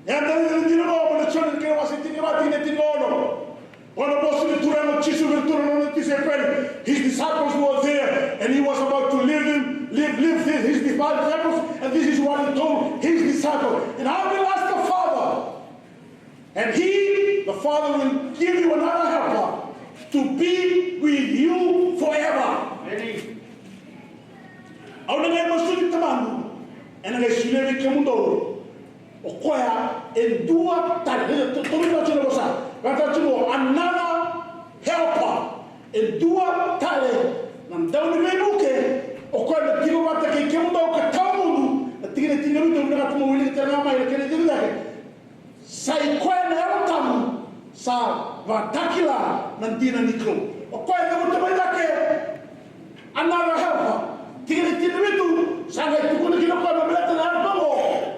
Eda raica dina qo mai na Joni kei na wase tinikava, tikina tinikaono. Qo na vosa ni Turaga o Jisu vei iratou na nona tisaipeli. His disciples were there and he was about to leave him, leave, leave his, his disciples, and this is what he told his disciples. And I will ask the Father, and he, the Father, will give you another helper to be with you forever. Amen. Au na qai masuti Tamaqu, ena qai solia vei kemudou O koya e dua tale, e to-, tolu na tiko na vosa. Vata tiko another helper. E dua tale na dau ni veivuke. O koya na tiko vata kei kemudou ka tawamudu. Na tikina tini na vitu, na ka tu mo wilika tale ga mai na kena tiko cake. Sa i koya na Yalo Tabu sa vakatakila na dina ni Kalou. O koya e cavuta mai cake another helper. Tikina tini na vitu, sa qai tukuna kina o koya me baleta na Yalo Tabu,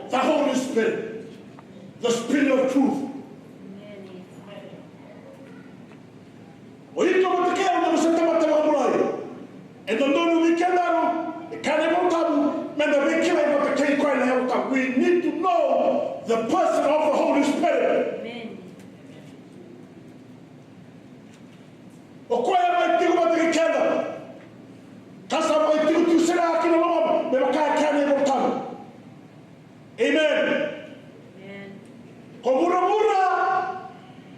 the Holy Spirit, the Spirit of truth. O iko vata kei au, na noda tamata vakabulai. E dodonu vei keda, e kaya na iVolatabu, meda veikilai vata kei koya na Yalo Tabu. We need to know the person of the Holy Spirit. O koya e mai tiko vata kei keda. Ka sa mai tiko tu sara ki na loma, me vaka e kaya na iVolatabu. Amen. Ko vuravura,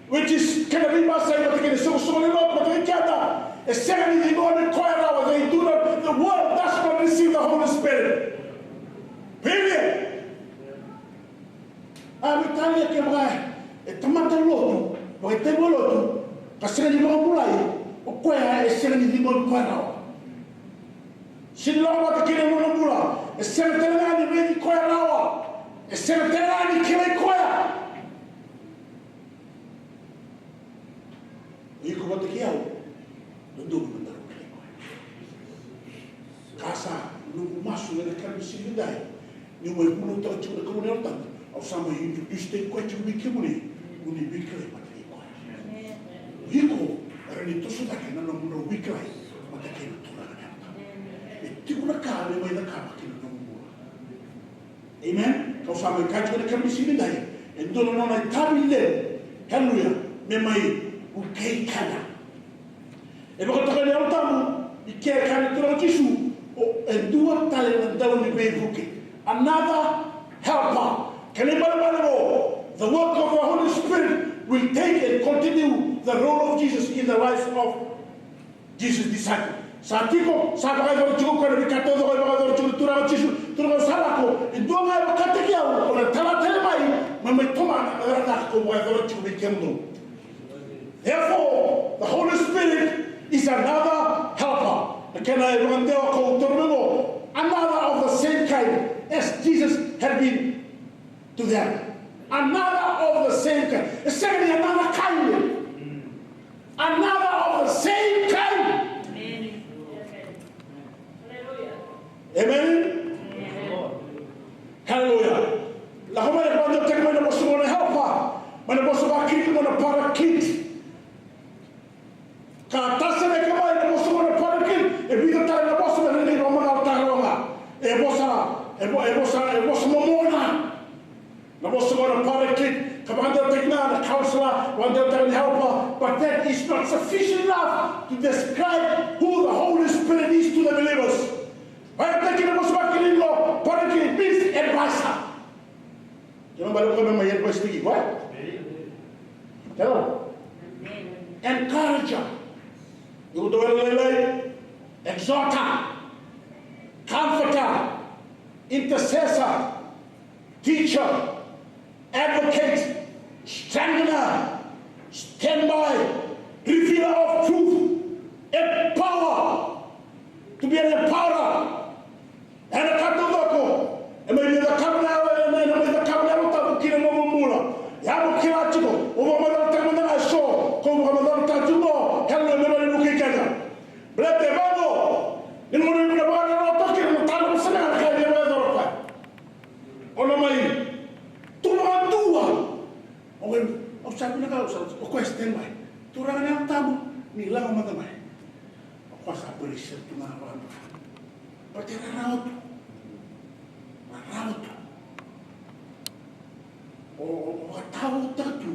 which is kena veibasai vata kei na soqosoqo ni lotu vata kei keda, e sega ni ciqomi koya rawa. They do not, the world does not receive the Holy Spirit. Period. A veitalia kevaka e tamata lotu, vakaitavi lotu, ka sega ni vakabulai, o koya e sega ni ciqomi koya rawa. Sega ni lako vata kei na nona bula. E sega tale ga ni raici koya rawa. E sega tale ga ni kilai koya. O iko vata kei au, dodonu meda kilai koya. Ka sa noqu masu ena kena siga nikua, niu mai vunautaka tiko na Kalou na Yalo Tabu, au sa mai introduce-taki koya tiko vei kemuni, mo ni veikilai vata kei koya. O iko, e rawa ni toso cake na nomu veikilai vata kei na Turaga na Yalo Tabu. E tiko na ka me mai cakava ki na nomu bula. Amen. Kau sa mai kaya tiko ena kena siga nikua, e dua na nona itavi levu, hallelujah, me mai vukei keda. E vakatokai na Yalo Tabu, i ke e kaya na Turaga o Jisu, o, e dua tale na dau ni veivuke. Another helper. Kena ibalebale qo, the work of the Holy Spirit will take and continue the role of Jesus in the lives of Jesus' disciple. Sa tiko, sa vakayacora tiko o koya na veika taucoko e vakayacora tiko na Turaga o Jisu, Turaga, au sa lako, e dua ga e vakataki au, au na tala tale mai, me mai tomana na cakacaka kau vakayacora tiko vei kemudou. Therefore, the Holy Spirit is another helper. Na kena ivakadewa kau taroga qo, another of the same kind as Jesus had been to them. Another of the same kind. E sega ni another kind. Another of the same kind. Amen. Hallelujah. Lako mai na ka vakadewataki mai na vosa qo na helper, mai na vosa vaKirisi qo na paraclete. Ka tasere ka mai na vosa qo na paraclete, e vica tale na vosa me rawa ni vakamacala tale ga. E vosa, e vo-, e vosa, e vosa momona. Na vosa qo na paraclete, ka vakadewataki ga na counselor, vakadewataki na helper, but that is not sufficient enough to describe who the Holy Spirit is to the believers. Vakadewataki na vosa vaKirisi qo, paraclete means advisor. Kena ibalebale o koya me mai advice-taki iko, e? Kena? Encourager. Iko dau wele lailai. Exhorter. Comforter. Intercessor. Teacher. Advocate. Strengthener. Standby. Revealer of truth. Empower. To be an empowerer. Ena ka taucoko e mai cakava na, e mai cakava na Yalo Tabu ki na nomu bula. Ia mo kila tiko, au vakamacalataka mada ga eso, kau vakamacalataka tiko, kena me mai vukei keda. Baleta e vaqo, ni mo na vakararawa toka kina na taro, sa na ka e vakayacora o koya. O na mai tu vakadua. O koya, au sa vinakata, au sa, o koya standby. Turaga na Yalo Tabu, ni lako mada mai. O koya sa bari sere tu ga na vakadua. Baleta e rarawa tu. Rarawa tu. O, o, o vakataotaka tu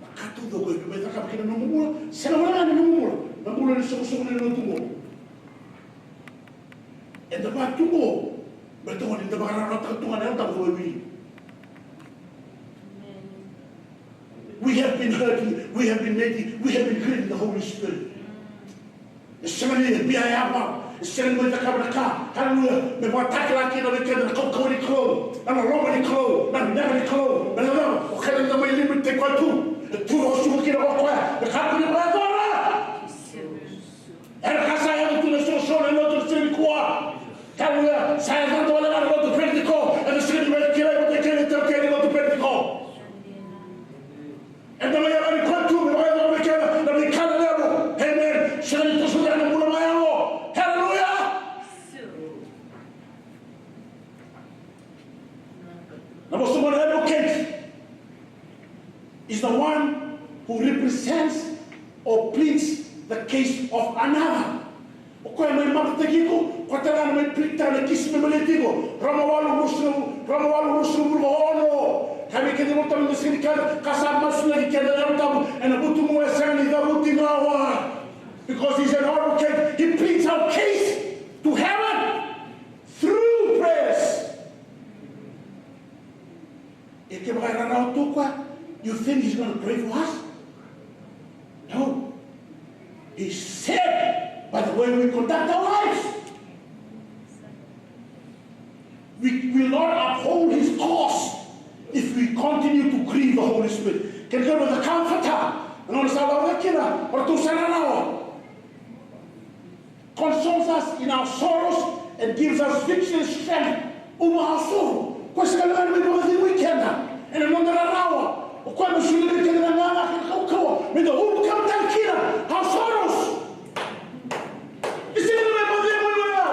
na ka taucoko e mai cakava kina na nomu bula. Sega wale ga ni nomu bula. Na bula ni soqosoqo ni lotu qo. Eda vaka tu qo. Baleta ni da vakararawataka tu ga na Yalo Tabu e wili. We have been hurting, we have been making, we have been grieving the Holy Spirit. E sega ni via yava, Sega ni mai cakava na ka, haleluya, me vakatakila kina vei keda na kaukauwa ni Kalou, na loloma ni Kalou, na vinaka ni Kalou, na loloma. O keda da mai limit-taki koya tu, e tu vakasuka kina o koya, me kakua ni vakayacora. Era ka sa yaco tu na soqosoqo ena lotu ena siga nikua. Haleluya. Sa yaco tu wale ga na lotu Penitiko ena siga ni veikilai vata kei na itaukei ni lotu Penitiko. Eda mai yaga ni koya tu me vakayacora vei keda na veika lelevu. Amen. Sega ni toso tale na bula vakayalo. Haleluya. Na vosa mai na advocate is the one who represents or pleads the case of another. O koya mai matataki iko, koya tale ga na mai plead-taka na kisi me baleti iko. Roma walu ruasagavulu, Roma walu ruasagavulu ka ono. Ka vei keda iVolatabu ena siga nikua, ka sa masulaki keda na Yalo Tabu ena vutugu, e sega ni cavuti ga o koya. Because he's an advocate, he pleads our case to heaven through prayers. E kevaka e rarawa tu o koya, you think he's gonna pray for us? No. He's saved by the way we conduct our lives. We will not uphold his cause if we continue to grieve the Holy Spirit. Kena ikarua, the Comforter. Na gauna sa lako kina, o ratou sa rarawa. Consoles us in our sorrows and gives us victory and strength over our sorrow. Koya sega ni mai vakacegui keda ena noda rarawa. O koya me solia vei keda na gaga kei na kaukauwa me da overcome tale kina our sorrows. It's even like,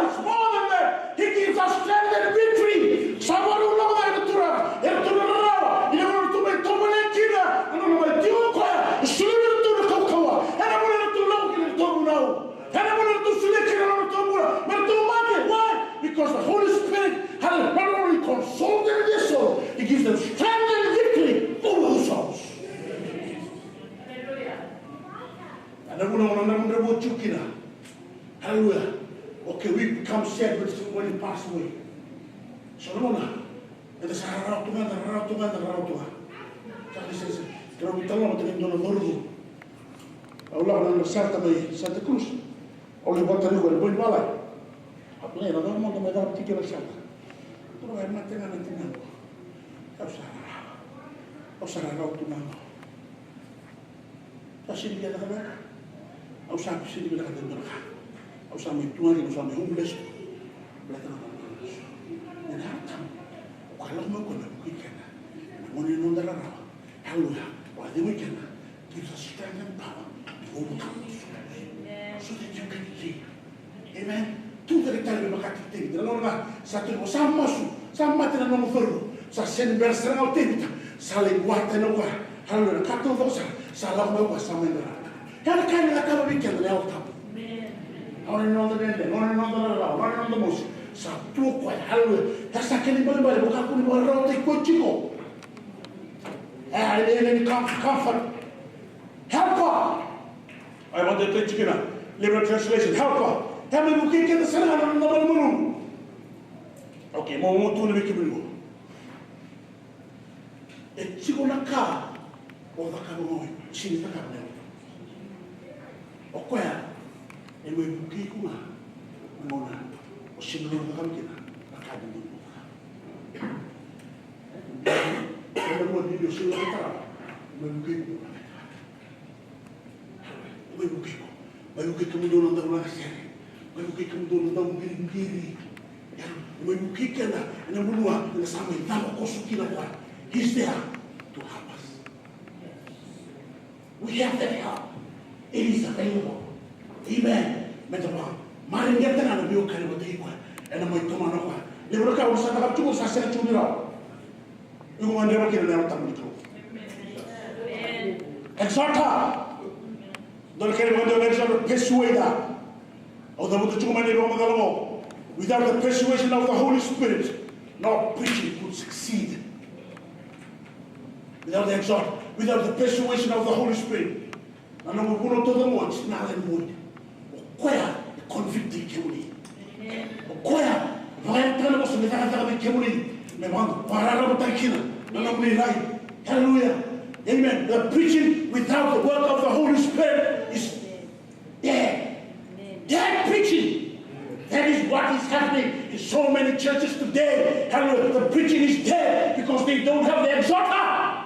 it's more than that. He gives us strength and victory. Sa vakarau lako cake na Turaga, e ratou na rarawa, ena gauna ratou mai tovolea kina na nona mai tiko o koya, e solia vei ratou na kaukauwa. Ena gauna ratou lako kina na ratou vunau, ena gauna ratou solia kina na nona ratou bula, me ratou mate. Why? Because the Holy Spirit has not only consoled them in their sorrow, he gives them strength and victory over themselves. Ena vuna o na dravudravua tiko kina. Hallelujah. Okay, we become sad when somebody pass away. So na gauna eda sa rarawa tu ga, eda rarawa tu ga, eda rarawa tu ga. Sa ni sese, keirau veitalanoa vata kei dua na cauravou. Au lako na nodra shelter mai Santa Cruz. Au lai vata tiko ena bogi ni vakalai. Au tukuna, na cava mada mai caka tiko na shelter? Tukuna, e mate ga na tinaqu. Au sa rarawa. Au sa rarawa tu ga. Sa sega ni vinakata. Au sa sega ni vinakata e dua na ka. Au sa mai tu ga kina, au sa mai homeless. Baleta na homeless. Ena Yalo Tabu. O koya lako mai o koya me vukei keda ena gauna ni noda rarawa. Hallelujah. Vakacegui keda. Gives us strength and power to overcome the struggles. So that you can live. Amen. Tu cake tale me vaka tiko Tevita. Na gauna ga sa tu, sa masu, sa mate na nomu cauravou. Sa sega ni bera sara ga o Tevita. Sa lai vua tani o koya. Haleluya. Na ka taucoko sara. Sa lako mai o koya, sa mai bera. Ia na ka ena cakava vei keda na Yalo Tabu. Gauna ni noda dredre, gauna ni noda rarawa, gauna ni noda mosi. Sa tu o koya. Haleluya. Ia sa kena ibalebale, vakakua ni vakararawataki koya tiko. E, e, e, e, comfort. Helper. Ai, vata e tiko kina, Living Translation, helper. E mai vukei keda sara ga na noda malumalumu. Okay, mo, mo tukuna vei kemuni qo. E tiko na ka o cakava ga, o sega ni cakava ga. O koya e mai vukei iko ga na gauna o sega ni cakava kina na ka e dodonu mo cakava. E mai vukei iko ga. Mai vukei iko. Mai vukei kemudou na dau lagasere. Mai vukei kemudou na dau qiriqiri. Ia, mai vukei keda ena vanua eda sa mai cava koso kina o koya. He's there to help us. We have that help. It is available. Amen. Meda vakamareqeta ga na veiwekani vata kei koya. Ena mai tomana o koya. Levu na ka o sa cakava tiko, sa sega tiko ni rawa. Iko gadreva kina na Yalo Tabu ni Kalou. Exhorter. Dua na kena vakadewa na exhorter, persuader. Au cavuta tiko mai na ivakamacala qo. Without the persuasion of the Holy Spirit, no preaching could succeed. Without the exhort, without the persuasion of the Holy Spirit, na nomu vunau taucoko, it's null and void. O koya e convict-i kemuni. O koya e vakayagataka na vosa me cakacaka vei kemuni, me vakararamataki kina na nomuni rai. Hallelujah. Amen. The preaching without the work of the Holy Spirit is dead. Dead preaching. is what is happening in so many churches today. Hallelujah. The preaching is dead because they don't have the exhorter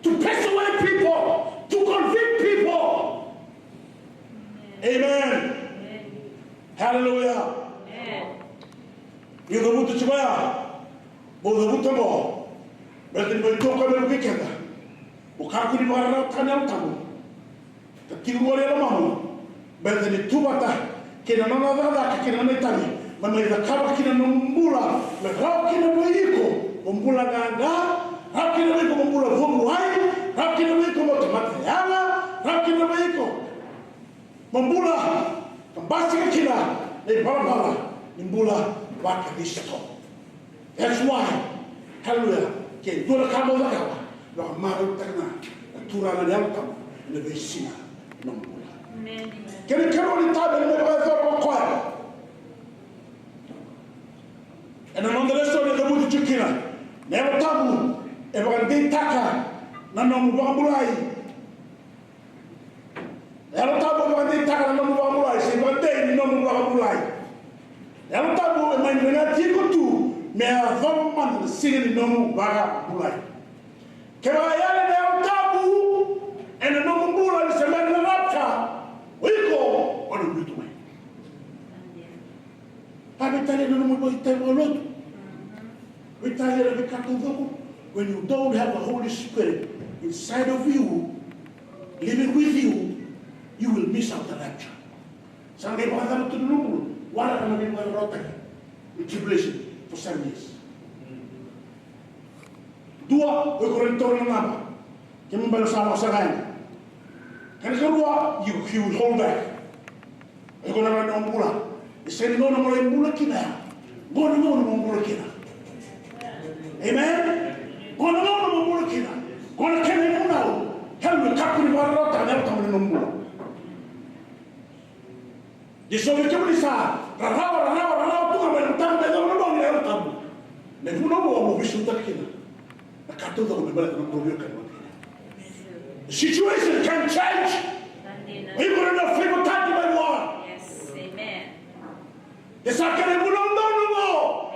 to persuade people, to convict people. Amen. Hallelujah. Ni cavuta tiko ya, mo cavuta mo, baleta ni mai toka me vukei keda. Mo kakua ni vakararawataka na Yalo Tabu. Ka tiko qori e lomamu, baleta ni tu vata kei na nona cakacaka kei na nona itavi, me mai cakava kina na nomu bula, me rawa kina vei iko mo bula qaqa, rawa kina vei iko mo bula vakamuai, rawa kina vei iko mo tamata yaga, rawa kina vei iko mo bula ka basika kina na ivalavala ni bula vaKarisito. That's why, hallelujah, ke dua na ka mo cakava, vakamarautaka na Turaga na Yalo Tabu ena veisiga ni nomu bula. Kena ikarua ni itavi ena mai vakayacora o koya. Ena noda lesoni e cavuti tiko kina, na Yalo Tabu e vakadeitaka na nomu vakabulai. Na Yalo Tabu e vakadeitaka na nomu vakabulai, se vakadei ni nomu vakabulai. Na Yalo Tabu e mai dregati iko tu me yacova mada na siga ni nomu vakabulai. Kevaka e yali na Yalo Tabu ena nomu bula ni se bera na rapture, o iko o na biuta mai. A veitalia na nomu itavi vakalotu. Veitalia na veika taucoko. When you don't have the Holy Spirit inside of you, living with you, you will miss out the rapture. Sa qai vakacava tu na nomu bula, waraka na veivakararawataki, tribulation for seven years. Dua, o iko rawa ni taura na naba. Kena ibalebale sa lako sara ga yani. Kena ikarua, you, you will hold back. O iko na rawa ni bula. E sega ni gauna mo lai bula kina ya. Qo na gauna mo bula kina. Amen. Qo na gauna mo bula kina. Qo na kena ivunau. Hallelujah. Kakua ni vakararawataka na Yalo Tabu ena nomu bula. Ni so vei kemuni sa rarawa, rarawa, rarawa tu ga mai na mataka me yacova na bogi na Yalo Tabu. Na ivunau mo veisautaka kina na ka taucoko me baleta na nomu veiwekani vata kei na. The situation can change. Iko na favortaki mai vua. E sa kena ivunau donu qo.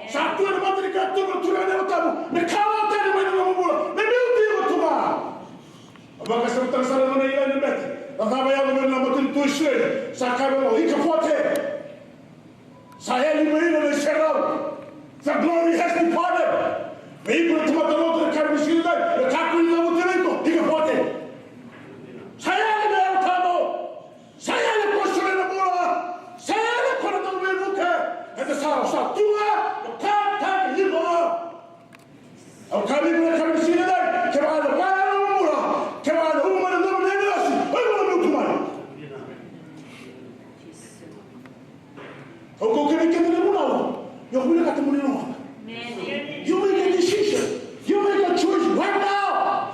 Sa tu ena mata ni ka taucoko na Turaga na Yalo Tabu me kalawa tani mai na nomu bula, me biuti iko tu ga. A vakasamataka sara na nona ilai na bete. Na cava e yaco vei na matanitu o Isireli? Sa kaya vei au, ika forte. Sa yali mai na iserau. The glory has departed. Me iko na tamata lotu na Karisito, me kakua ni cavuti iko, ika forte. Sa yali na Yalo Tabu. Sa yali ko sole na bula. Sa yali ko na dau veivuke. Eda sa, sa tu ga, o ka tani iko. Au kaya vei iko na yakavi ni siga edai, kevaka ena vaya na nomu bula, kevaka ena uma na nomu na agilosi, o iko na biu tu mai. Au kaya vei keda na vunau, io, vinakata mo ni rogoca. You make a decision. You make a choice right now.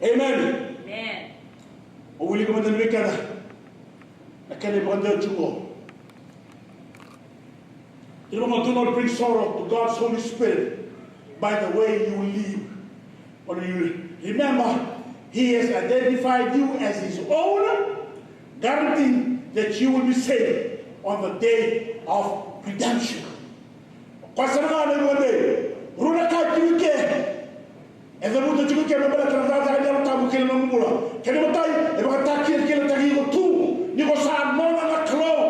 Amen. Au wilika mada vei keda na kena ivakadewa tiko. Kila mo, do not bring sorrow to God's Holy Spirit by the way you live. When you remember, He has identified you as His own, guaranteeing that you will be saved on the day of redemption. Koya sara ga na ivakadei, rua na ka tiko ke. E cavuta tiko ke me baleta na cakacaka ni Yalo Tabu kei na nomu bula. Kena imatai, e vakatakilakilataki iko tu ni ko sa nona na Kalou.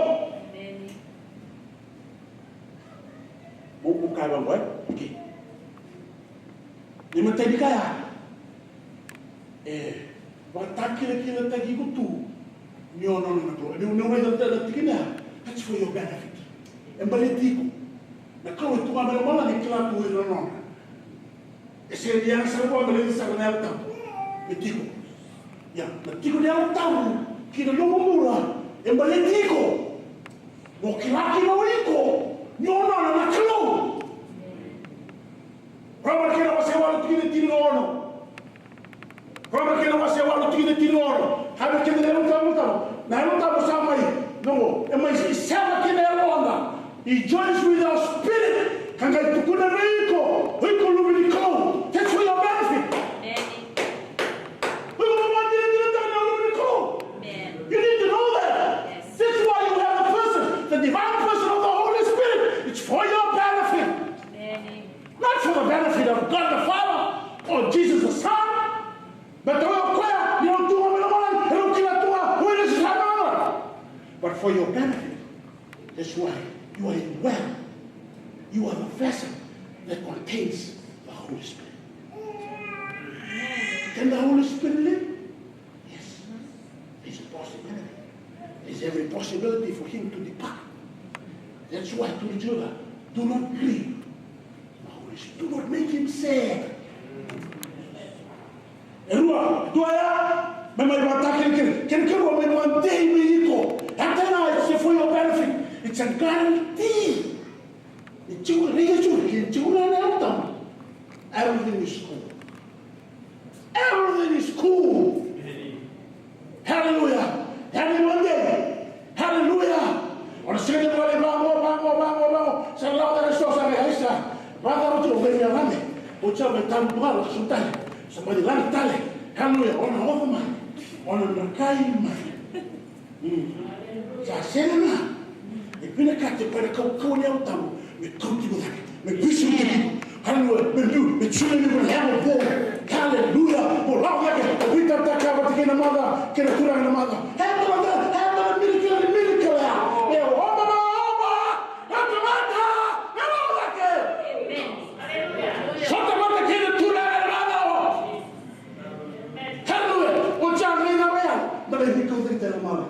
Mo, mo kaya vaqo, e? Okay. Ni matai ni kaya. E vakatakilakilataki iko tu ni o nona na Kalou. Ni, ni o raica na tikina ya, that's for your benefit. E baleti iko. Na Kalou e tu ga mai lomalagi, e kila tu o ira na nona. E sega ni yaga sara vua me raica sara na Yalo Tabu me tiko. Ia, na tiko ni Yalo Tabu ki na nomu bula e baleti iko. Mo kila kina o iko ni o nona na Kalou. Roma na kena wase walu tikina tinikaono. Roma na kena wase walu tikina tinikaono. Kaya vei keda na Yalo Tabu, na Yalo Tabu sa mai, noqo, e mai isema kina yaloda. He joins with our spirit. Ka qai tukuna vei iko, o iko luve ni Kalou. That's for your benefit. O iko mo vakadinadinataka na luve ni Kalou. You need to know benefit of God the Father or Jesus the Son. Baleta o koya ni rau tu ga mai lomalagi, e rau kila tu ga o ira sa caka. But for your benefit, that's why you are a well, you are the vessel that contains the Holy Spirit. Can the Holy Spirit live? Yes. There's a possibility. There's every possibility for him to depart. That's why to the children, do not grieve. Do not make him sad. E rua, dua ya, me mai vata kei, kei, kei, kei rua, me mai vata kei iko. That is for your benefit. It's a guarantee. Ni tiko, ni tiko, ni tiko na Yalo Tabu. Everything is cool. Everything is cool. Hallelujah. Every Monday. Hallelujah. O na sega ni vale vaqo, vaqo, vaqo, vaqo. Sa lako tale so sa vei aisa. Vaqo tu o vei mea vane. O tia vei talu vaqo, so tale. Sa vale lagi tale. Hallelujah. O na oca mai. O na na kai mai. Mm. Sa sega na. E vinakati e koya na kaukauwa ni Yalo Tabu me kauti iko cake, me biuti iko cake. Haleluya. Me biu, me tiko na iko na yago vou. Haleluya. Mo lako cake, mo veitabaka vata kei na maca, kei na turaga na maca. He tamata, he tamata, miracle, miracle ya. E oba, oba, oba. Na tamata, na lako cake. Sota vata kei na turaga na maca. Haleluya. O ja ngai na vaya. Na lai kauta tale na maca.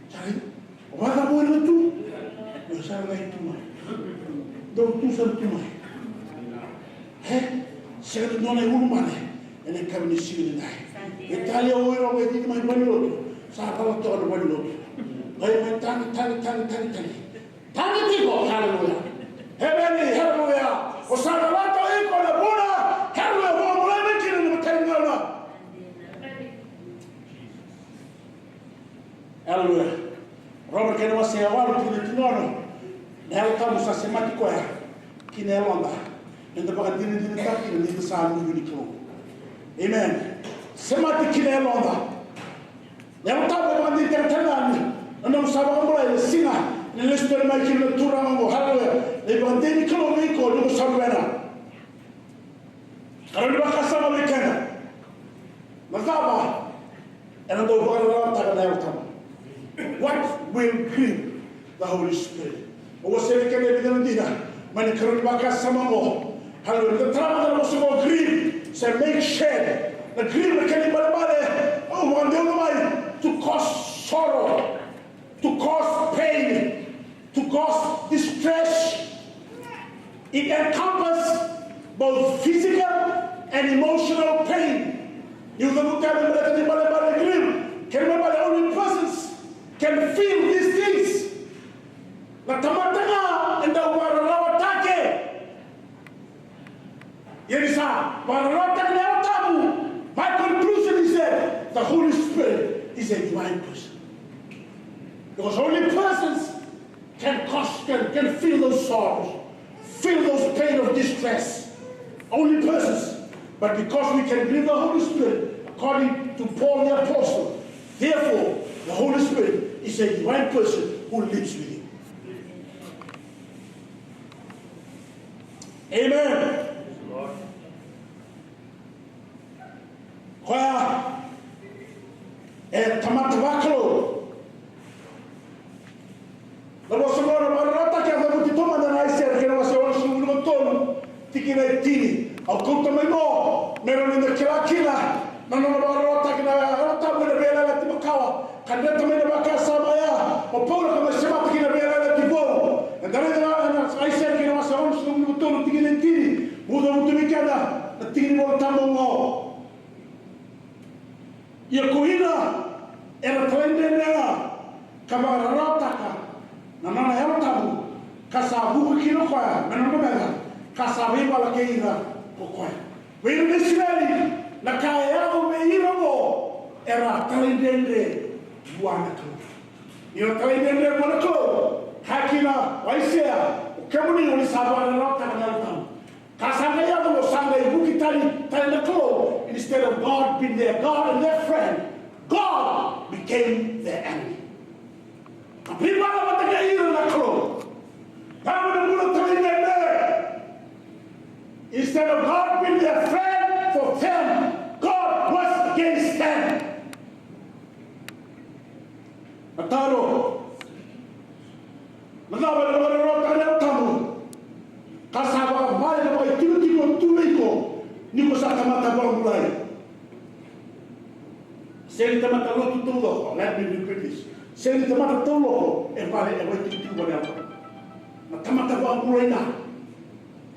Sa raica? O vacava o ira tu? Io, sa raica tu mai. Dou tu sara tu mai. E? Sega ni dua na iulumane ena yakavi ni siga ni dai. Veitalia o ira o vei tiko mai vale ni lotu. Sa cala toka na vale ni lotu. Qai mai tagi, tagi, tagi, tagi, tagi. Tagi tiko, haleluya. Emeni, haleluya. O sa cala toka iko na vuna, haleluya, mo mulai mai kina na matai ni gauna. Aleluya. Roma kena wase e walu, tikina e tinikaono. Na Yalo Tabu sa semati koya ki na yaloda, meda vakadinadinataka kina ni da sa luve ni Kalou. Amen. Semati ki na yaloda. Na Yalo Tabu e vakadinadinataka na nomu sa vakabulai, na siga ena lesu tale mai kina na Turaga oqo. Aleluya. Na ivakadei ni Kalou vei iko ni ko sa luvena. Karua ni vakasama vei keda. Na cava ena dau vakararawataka na Yalo Tabu? What will grieve the Holy Spirit? Au wasea vei keda e vica na dina mai na karua ni vakasama oqo. Haleluya. Na tara mada na vosa oqo grieve se make sad. Na grieve na kena ibalebale au vakadeuca mai to cause sorrow, to cause pain, to cause distress. It encompasses both physical and emotional pain. Niu cavuta yani na baleta ni balebale grief, kena ibalebale only persons can feel these things. Na tamata ga e dau vakararawataki. Ia ni sa vakararawataki na Yalo Tabu, my conclusion is that the Holy Spirit is a divine person. Because only persons can cause, can, can feel those sorrows, feel those pain of distress. Only persons. But because we can grieve the Holy Spirit, according to Paul the Apostle, therefore, the Holy Spirit is a divine person who lives with you. Amen. Koya e tamata vakalou. Na vosa qo na vakararawataki a cavuti tu mada na Aisea kei na wase onosagavulu ka tolu, tikina e tini. Au kauta mai qo me rawa ni da kila kina na nona vakararawataki na Yalo Tabu ena veiyalayalati makawa. Ka dreta mai na vakasama ya o Paula ka mai semata kina na veiyalayalati vou. Eda raica na Aisea kei na wase onosagavulu ka tolu, tikina e tini. Mo cavuti vei keda na tiki ni Vola Tabu oqo. Ia ko ira era talaidredre ga ka vakararawataka na nona Yalo Tabu, ka sa vuka kina o koya me nodra meca, ka sa veivala kei ira ko koya. Vei ira na Isireli, na ka e yaco vei ira oqo, era talaidredre vua na Kalou. Ni ra talaidredre vua na Kalou, kaya kina o Aisea, o kemuni oni sa vakararawataka na Yalo Tabu. Ka sa qai yaco, sa qai vuki tani, tani na Kalou. Instead of God being their God and their friend, God became their enemy. A veivala vata kei ira na Kalou. Kaya na bula talaidredre. Instead of God being their friend for them, God was against them. Na taro, na cava ena vakararawataka na Yalo Tabu ka sa vakavale na vakaitikotiko tu vei iko ni ko sa tamata vakabulai? Sega ni tamata lotu taucoko, let me repeat this. Sega ni tamata taucoko e vale e vakaitikotiko vua na Yalo Tabu. Na tamata vakabulai ga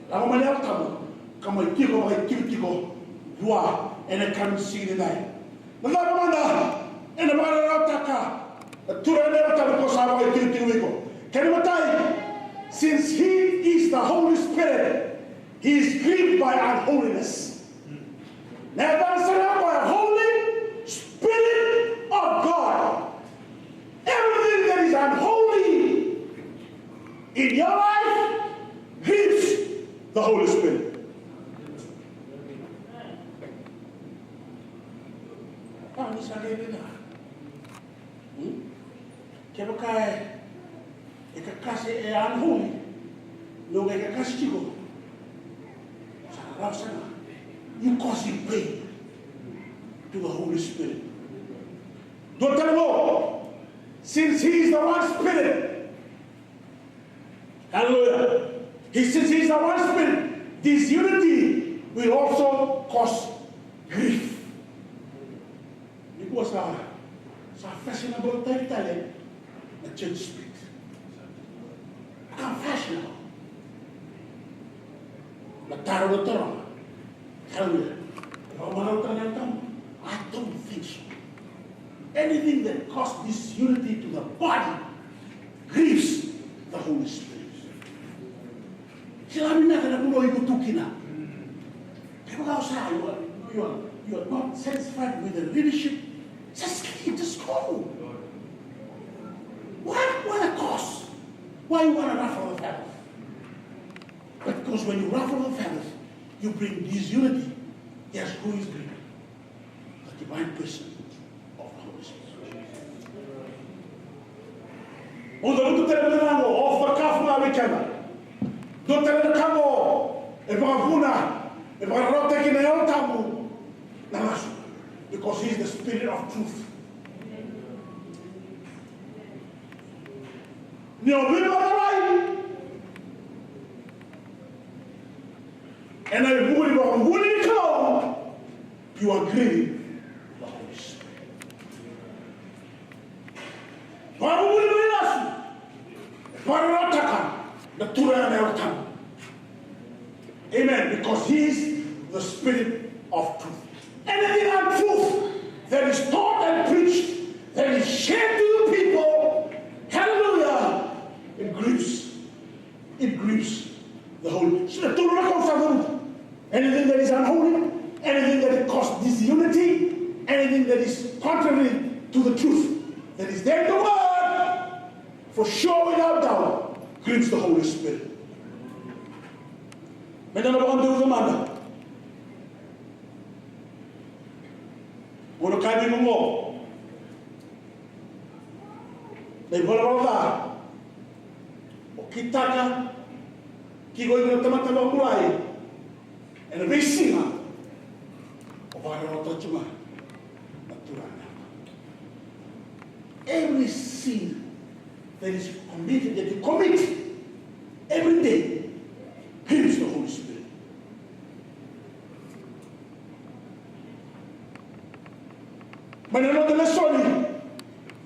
e lako mai na Yalo Tabu ka mai tiko vakaitikotiko vua ena yakavi ni siga nidai. Na cava mada ena vakararawataka na Turaga na Yalo Tabu ko sa vakaitikotiko vei iko? Kena imatai, since he is the Holy Spirit, he is grieved by unholiness. Na yacana sara ga o koya Holy Spirit of God. Everything that is unholy in your life grieves the Holy Spirit. Kevaka e, e kakase, e unholy, noqu e kakase tiko, sa rarawa sara ga. You causing pain to the Holy Spirit. Dua tale qo, since he is the one Spirit, hallelujah. He says he is the one Spirit. This unity will also cause grief. Nikua sa, sa fashionable type tale na church spirit. Ka fashionable. Na taro na taro. Hallelujah. Rau marau tale na tamu. I don't think so. Anything that causes disunity to the body grieves the Holy Spirit. Kila vinaka na vanua iko tu kina. Kevaka o sa, you are, you are, you are not satisfied with the leadership, just leave, just go. Why, why the cause? Why you wanna ruffle the feathers? Because when you ruffle the feathers, you bring disunity. Guess who is grieving? The divine person of the Holy Spirit. Au cavuta tale na ka qo, au vakavuna vei keda. Dua tale na ka qo e vakavuna, e vakarautaki na Yalo Tabu na lasu. Because he is the Spirit of truth. Ni o veivakarai ena ivuku ni vakavuvuli ni Kalou, you are grieving the Holy Spirit. Vakavuvuli vakailasu e vakarautaka na Turaga na Yalo Tabu. Amen. Because he is the Spirit of truth. Anything untruth that is taught and preached, that is shared to you people, hallelujah, it grieves. It grieves the Holy Spirit. Anything that is unholy, anything that causes disunity, anything that is contrary to the truth that is there in the Word, for sure, without doubt, grieves the Holy Spirit. Meda na vakadeuca mada. Mo na kaya vei iko qo, na ivalavala ca o kitaka, kei iko na tamata vakabulai, ena veisiga o vakarautaka tu ga na Turaga. Every sin that is committed, that you commit every day, grieves the Holy Spirit. Mai na noda lesoni,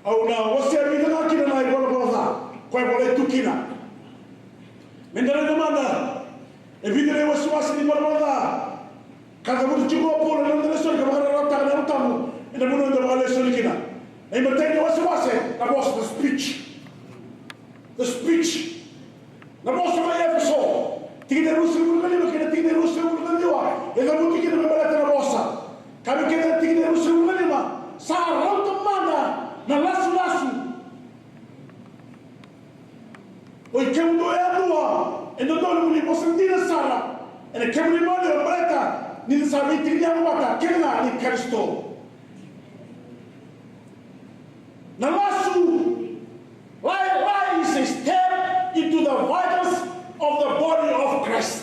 au na wasea vei keda ga kina na ivalavala ca koya e volai tu kina. Meda raica mada e vica na iwasewase ni ivalavala ca ka cavuta tiko o Paula ena noda lesoni ka vakarautaka na Yalo Tabu ena vanua eda vakalesoni kina. Na imatai ni wasewase, na vosa, the speech. The speech. Na vosa mai Efeso, tikina e ruasagavulu ka lima kei na tikina e ruasagavulu ka ciwa, e cavuti kina me baleta na vosa. Ka vei keda na tikina e ruasagavulu ka lima, sa rauta mada na lasulasu. O ikemudou yadua e dodonu mo ni vosa dina sara ena kemuni maliwa, baleta ni da sa veitiki ni yago vata kei na Karisito. Na lasu, lie, lie is a step into the vitals of the body of Christ.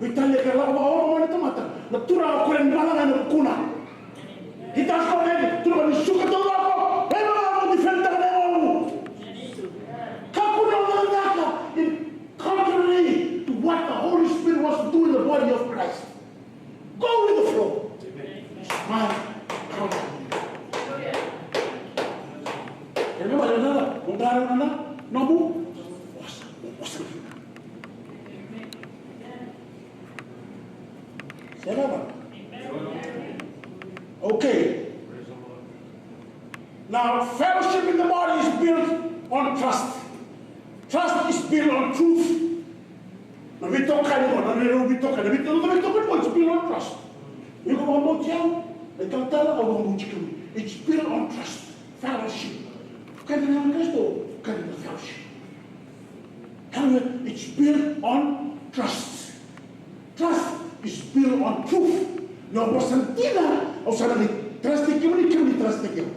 Veitalia, ke lako vakaoma mai na tamata, na Turaga o koya ni balaga ena vukuna. He does not have it. Turaga ni suka taucoko, e vaka mo defend-taka na yagomu. Kakua ni o cakacaka in contrary to what the Holy Spirit wants to do in the body of Christ. Go with the flow. Smile. Remember, remember, nomu vosa, vosa. Say that one. Okay. Now, fellowship in the body is built on trust. Trust is built on truth. Na veitokani qo, na rerau veitokani, na veitokani, na veitokani qo, it's built on trust. Iko vakabauti au, na italatala, au vakabauti kemuni. It's built on trust. Fellowship. Keda na Karisito, keda na fellowship. Hallelujah. It's built on trust. Trust is built on truth. Na vosa dina, au sa na trust kemuni, kemuni trust kemuni.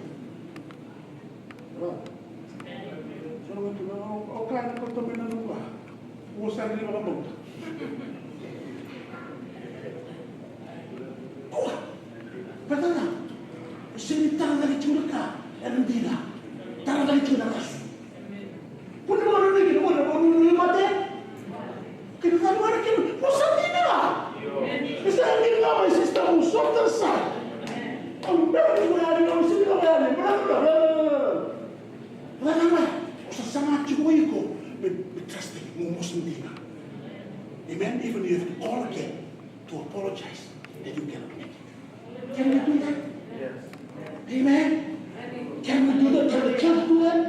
Sa na tu na, o, o kaya na koto me na nunga. O sa ni vakabauta. Kua. Patana. O se ni tara na ki tu na ka. E na dina. Tara na ki tu na kasu. Kua ni vakanuinui kina, kua ni vakanuinui mate. Kina na vara kina, mo sa dina. Isa ni na mai sista mo softa sa. Au bera ni ko yani, au sini ko yani. Bra, bra, bra, bra. Bra, bra, bra. O sa sama tiko iko. Me, me trust me, mo, mo sa dina. Amen. Even if you have to call again to apologize that you cannot make it. Can we do that? Amen. Can we do that? Can the church do that?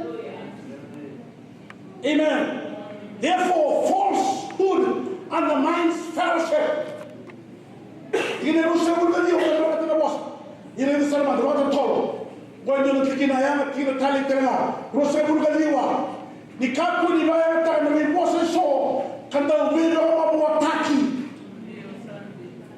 Amen. Therefore, falsehood undermines fellowship. Tikina e ruasagavulu ka ciwa, ka dua na vosa. Ira ni sa na mada, vata tolo. Qo e dua na tikina yaga, tikina talei tale ga. Ruasagavulu ka ciwa. Ni kakua ni vakayagataka na veivosa eso ka dau veivakamavoataki.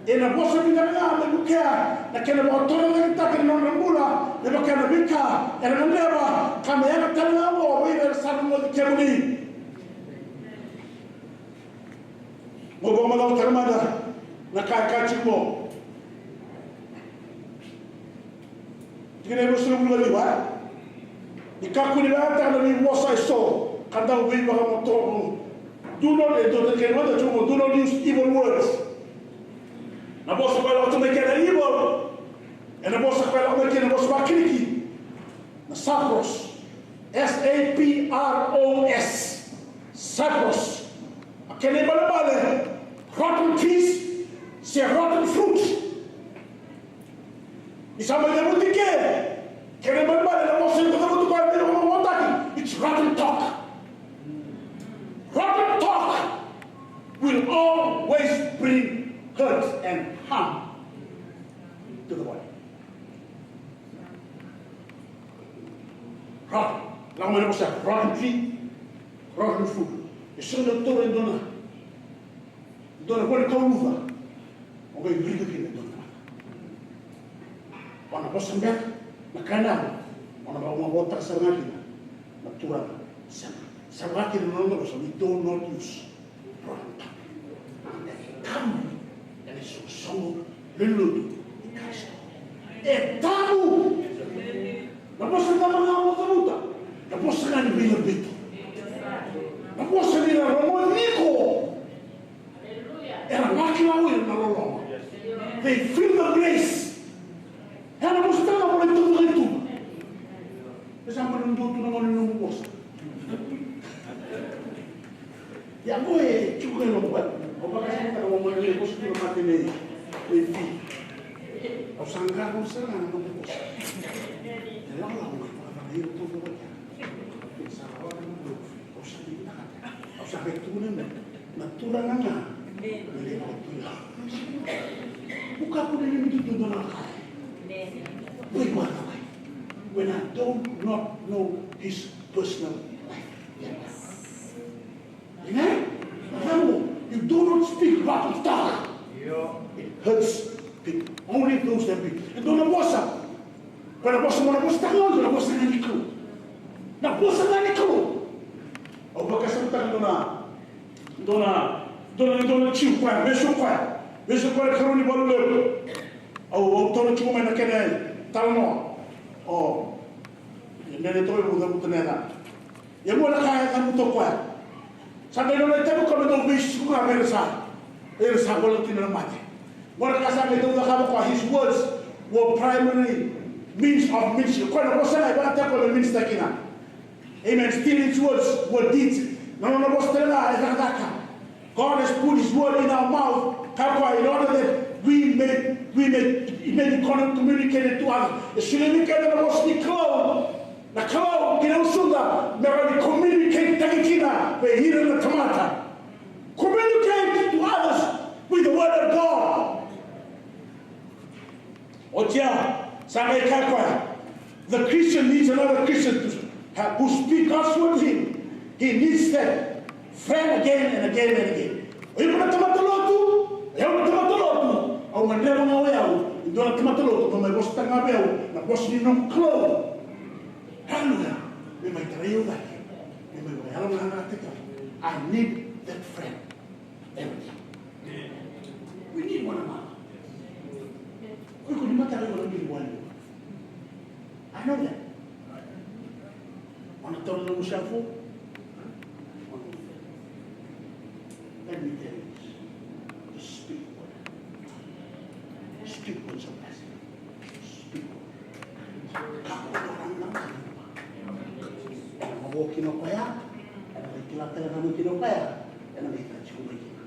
Ena vosa vinaka ga me vukea na kena vakatorocaketaki na nodra bula me vaka na veika era gadreva, ka me yaga tale ga oqo vei ira era sa rogoci kemuni. Mo vakamacala tale mada na ka e kaya tiko qo. Tikina e ruasagavulu ka ciwa. Ni kakua ni vakayagataka na veivosa eso ka dau veivakamatoro. Do not, e dua na kena vata tiko, do not use evil words. Na vosa koya lako tu mai kena evil. Ena vosa koya lako mai kena vosa vaKiriki. Na sapros. S A P R O S. Sapros. A kena ibalebale, rotten piece, se rotten fruit. Ni sa mai cavuti ke, kena ibalebale na vosa ni cavuti koya me na vakamataki. It's Rotten. Lako mai na vosa rotten tree, rotten fruit. E sega ni taura e dua na, dua na vole kauluca. O qai wilika kina e dua na tamata. O na vosa beka na ka e na yaco, o na vakamavoataka sara ga kina na Turaga. Sega. Sa vaka kina na nona vosa, we do not use rotten tongue. Ena tabu ena isoqosoqo lewe ni lotu i Karisito. E tabu. Na vosa cava ga o cavuta, na vosa ga ni veilaveti, na vosa ni ra rogoci iko. Era vakila o ira na loloma. They feel the grace. Era vosa tale ga voli tu ga i tu. E sa mani dua tu na gauna ni nomu vosa. Ia qo e tiko ga e loma. Au vakasamataka mo mani vosa tu na mate nei, nei Fi. Au sa qarauna sara ga na nomu vosa. E lako lako ga vakavaka ira tu vakavaka. Sa lako lako ga. Au sa qai vinakata. Au sa qai tukuna me na Turaga ga. Amen. Me na Turaga. Au kakua ni biuta tu dua na ka. Amen. Wait, what the way? When I don't not know his personal life. Amen? Remember, you do not speak rotten talk. It hurts people. Only those that be. E dua na vosa. Ko na vosa mo na vosataka ga, na vosa ga ni Kalou. Na vosa ga ni Kalou. Au vakasamataka dua na, dua na, dua na, dua na Jiu koya, vesu koya. Vesu koya karua ni valu levu. Au, au taura tiko mai na kena italanoa. O, e nene toka e vuta vuta na yacana. Ia mua na ka e cavuta o koya. Sa qai nona itavi koya me dau veisiko ga vei ira sa, vei ira sa voleka kina na mate. Qo na ka sa qai dau cakava o koya, his words were primary means of ministry. O koya na vosa ga e vakayagataka o koya me minister kina. Amen. Still his words were deeds. Na nona vosa tale ga e cakacaka. God has put his word in our mouth. Kaya o koya, in order that we may, we may, it may be con-, communicated to others. E solia vei keda na vosa ni Kalou. Na Kalou ki na usuda me rawa ni communicate-taki kina vei ira na tamata. Communicate to others with the word of God. Oti ya, sa qai kaya o koya, the Christian needs another Christian to have, who speak God's word to him. He needs that friend again and again and again. O iko na tamata lotu, o yau na tamata lotu, au gadreva ga o yau e dua na tamata lotu me mai vosataka ga vei au na vosa ni noqu Kalou. Hallelujah. Me mai tarai au cake, me mai vakayaloqaqataki au. I need that friend every day. We need one another. O iko ni mataka, iko na big one. I know that. O na taura na nomu cell phone. Let me tell you this. Just speak word. Speak words of blessing. Speak word. Kakua ni o raica na mata. Ena mavoa kina o koya, ena qai kila tale ga mai kina o koya, ena qai tiko mai kina.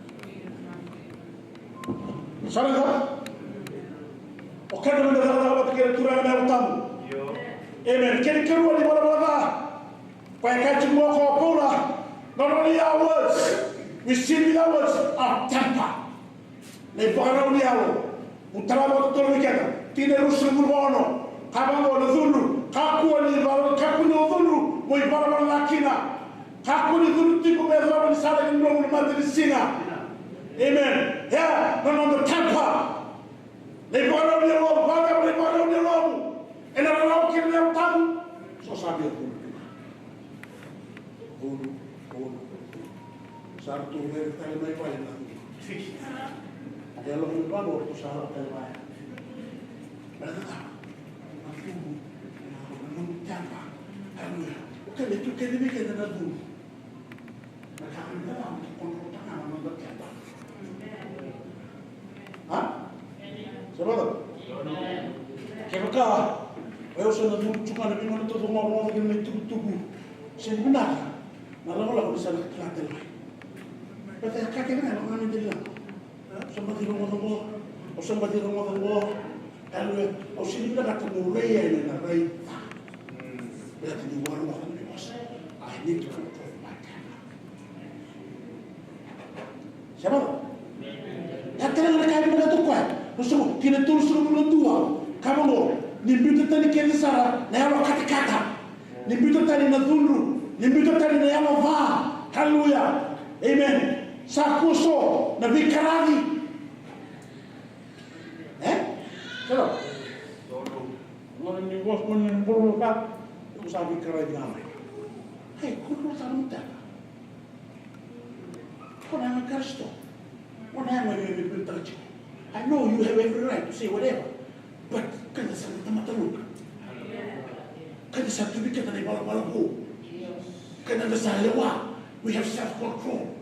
Sa raica? O keda meda cakacaka vata kei na Turaga na Yalo Tabu. Amen. Kena ikarua ni valavala ca. Koya e kaya tiko qo o Paula, not only our words, we sin with our words, our temper. Na ivakarau ni yalo. Mu tala vakatotolo vei keda. Tikina e ruasagavulu ka ono. Ka vaqo na cudru. Kakua ni vala, kakua ni o cudru mo ivalavala ca kina. Kakua ni cudru tiko me yacova ni sa laki nomu na matanisiga. Amen. Ia, na noda temper. Na ivakarau ni yalomu, vaka na ivakarau ni yalomu. Ena rarawa kina na Yalo Tabu. So sa via cudru. Cudru, cudru, cudru. Sa ratou vere tale mai vale na cudru. A yalo ni vale o ratou sa rawa tale mai. Baleta na cudru, na nomu temper. Aleluya. O keda tu kece vei keda na cudru. Na ka me da control-taka na noda temper. A? Sa vaka? Kevaka o yau sa na curu tu ga na veigauna taucoko ga au rogoca kina na itukutuku sega ni vinaka, na lakolako ni sa na kila tale mai. Baleta e ka kece ga e lako ga mai dela. Au sa baci rogoca qo, au sa baci rogoca qo. Aleluya. Au sega ni vinakata meu rai yani ena rai ca. Baleta niu vakarogoca na vosa. I need to control my temper. Sa vaka? Ia tale ga na ka e vinakata o koya. Ruasagavulu, tikina e tolusagavulu ka dua. Ka vaqo, ni biuta tani kece sara na yalo katakata. Ni biuta tani na cudru, ni biuta tani na yalo ca. Haleluya. Amen. Sa kua so na veikaravi. E? Sala. Gona ni vosa, gona ni bolo ka, iko sa veikaravi ga mai. Hey, ko ko sa na mutaka. Ko na yaga Karisito. Ko na yaga me me me tiko. I know you have every right to say whatever. But kada sa na tamata luka. Kada sa tu bikada na ivalavala vou. Kada sa lewa. We have self control.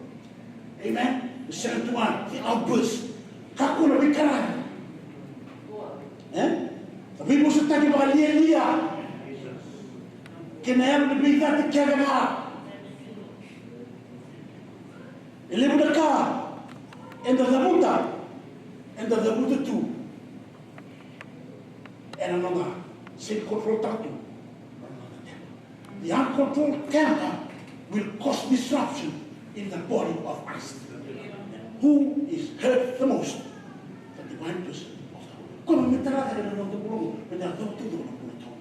Amen. The second one, the outburst. Kakua na veikaravi. E? Veivosataki vakalialia. Kei na yalo ni veicati kece ga. E levu na ka eda cavuta, eda cavuta tu ena noda sega ni control-taka tu na noda temper. The uncontrolled temper will cause disruption in the body of Christ. Who is hurt the most? The divine person of the Lord. Ko me tara ena noda bula, me na cavuta tu na bula toka.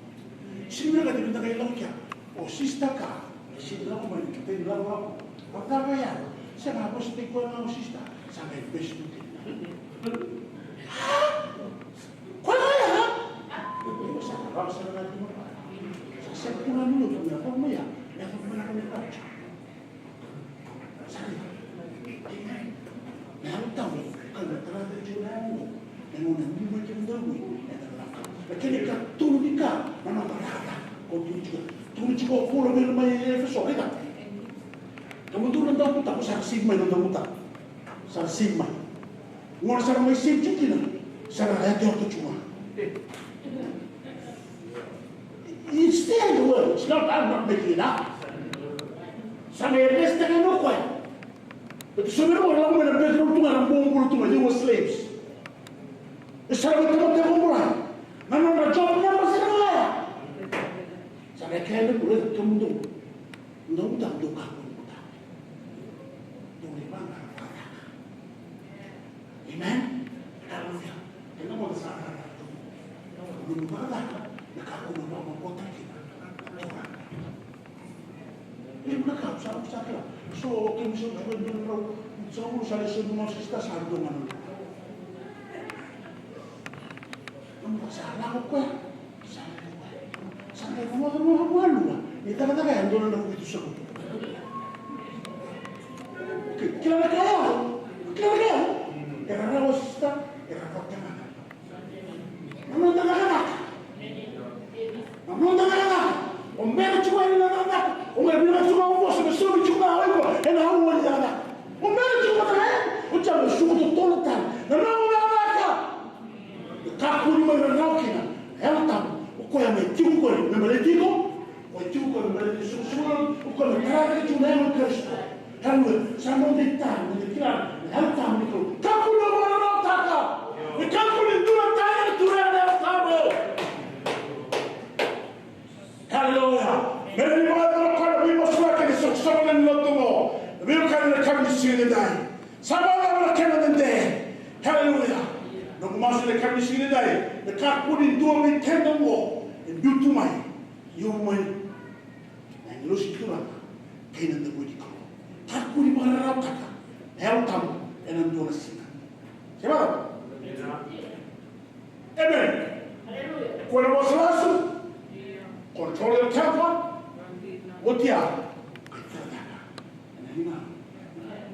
Sega ni vinakati me da qai lako kea. O sista ka, e sega ni lako mai, e sega ni lako mai. Vakacava ya? Sega, vosa tiko ga o sista. Sa qai besi tu kina. Koya ya? Sa lako sara ga tu mai. Sa sega tu ga ni lotu, me lako mai ya. Me lako mai na ka me kauta. Sa raica. Amen. Na Yalo Tabu, ka na tara tiko na yago. E gauna ni mai kemudou mai, e tara lako. Na kena ikatolu ni ka, na noda cakacaka. Ko tukuni tiko, tukuni tiko o Paula vei ira mai Efeso, raica. Kemudou na daubutako, sa ra save mai na daubutako. Sa ra save mai. Gauna sa ra mai save tiko kina, sa ra yaco tiko ga. It's there in the world. It's not, I'm not making it up. Sa mai arrest-taka o koya. Baleta so vei ira era lako mai na background tu ga, era bobula tu ga, they were slaves. E sa ra mai tamata e bobula. Na nodra job na masi na gaya. Sa ra kaya na kura e kemudou. Dou, dou, dou kakua ni butako. Dou lai vaqara vakacakacaka. Amen. Hallelujah. Kena moda sa cakacaka tu. Nomu cakacaka, na kakua ni vakamokotaki kina. Levu na ka, sa, sa kila. So, kemu sa, sa, sa, sa, sa, sa, sa, sa, sa, sa, sa, sa, Sa lako koya. Sa lako koya. Sa lako koya. Sa lako koya. Ni cakacaka ya dua na drau vitusagavulu. Okay, kila na ka ya. Kila na ka ya. Era rawa sista, era rawa tamata. Na noda cakacaka. Na noda cakacaka. O bera tiko yani na cakacaka. O mai vinaka tiko ga o vosa, me sovi tiko ga o iko ena aua ni cakacaka. O bera tiko ga, o tiko ga suka totolo tale. Na noda cakacaka. Kakua ni mai rarawa kina na Yalo Tabu. O koya mai tiko, o koya me baleti iko. O koya tiko, o koya me baleti iko. O koya me tara tiko na yago i Karisito. Haleluya. Sa noda itavi, noda kila na Yalo Tabu ni Kalou. Kakua ni vakararawataka. Ni kakua ni dua tale na turaga na Yalo Tabu. Haleluya. Me ni vakacava koya na veimasulaki ni soqosoqo ni lotu qo. Veiwekani na yakavi ni siga nidai. Sa vakacava na kena dede. Haleluya. Noqu masu na yakavi ni siga nidai. Me kakua ni dua vei keda qo e biu tu mai. Io mai. Na agilosi ni Turaga kei na davui ni Kalou. Kakua ni vakararawataka na Yalo Tabu ena dua na siga. Se vaka? Amen. Ko na vosa lasu. Control your temper. Oti ya. Ena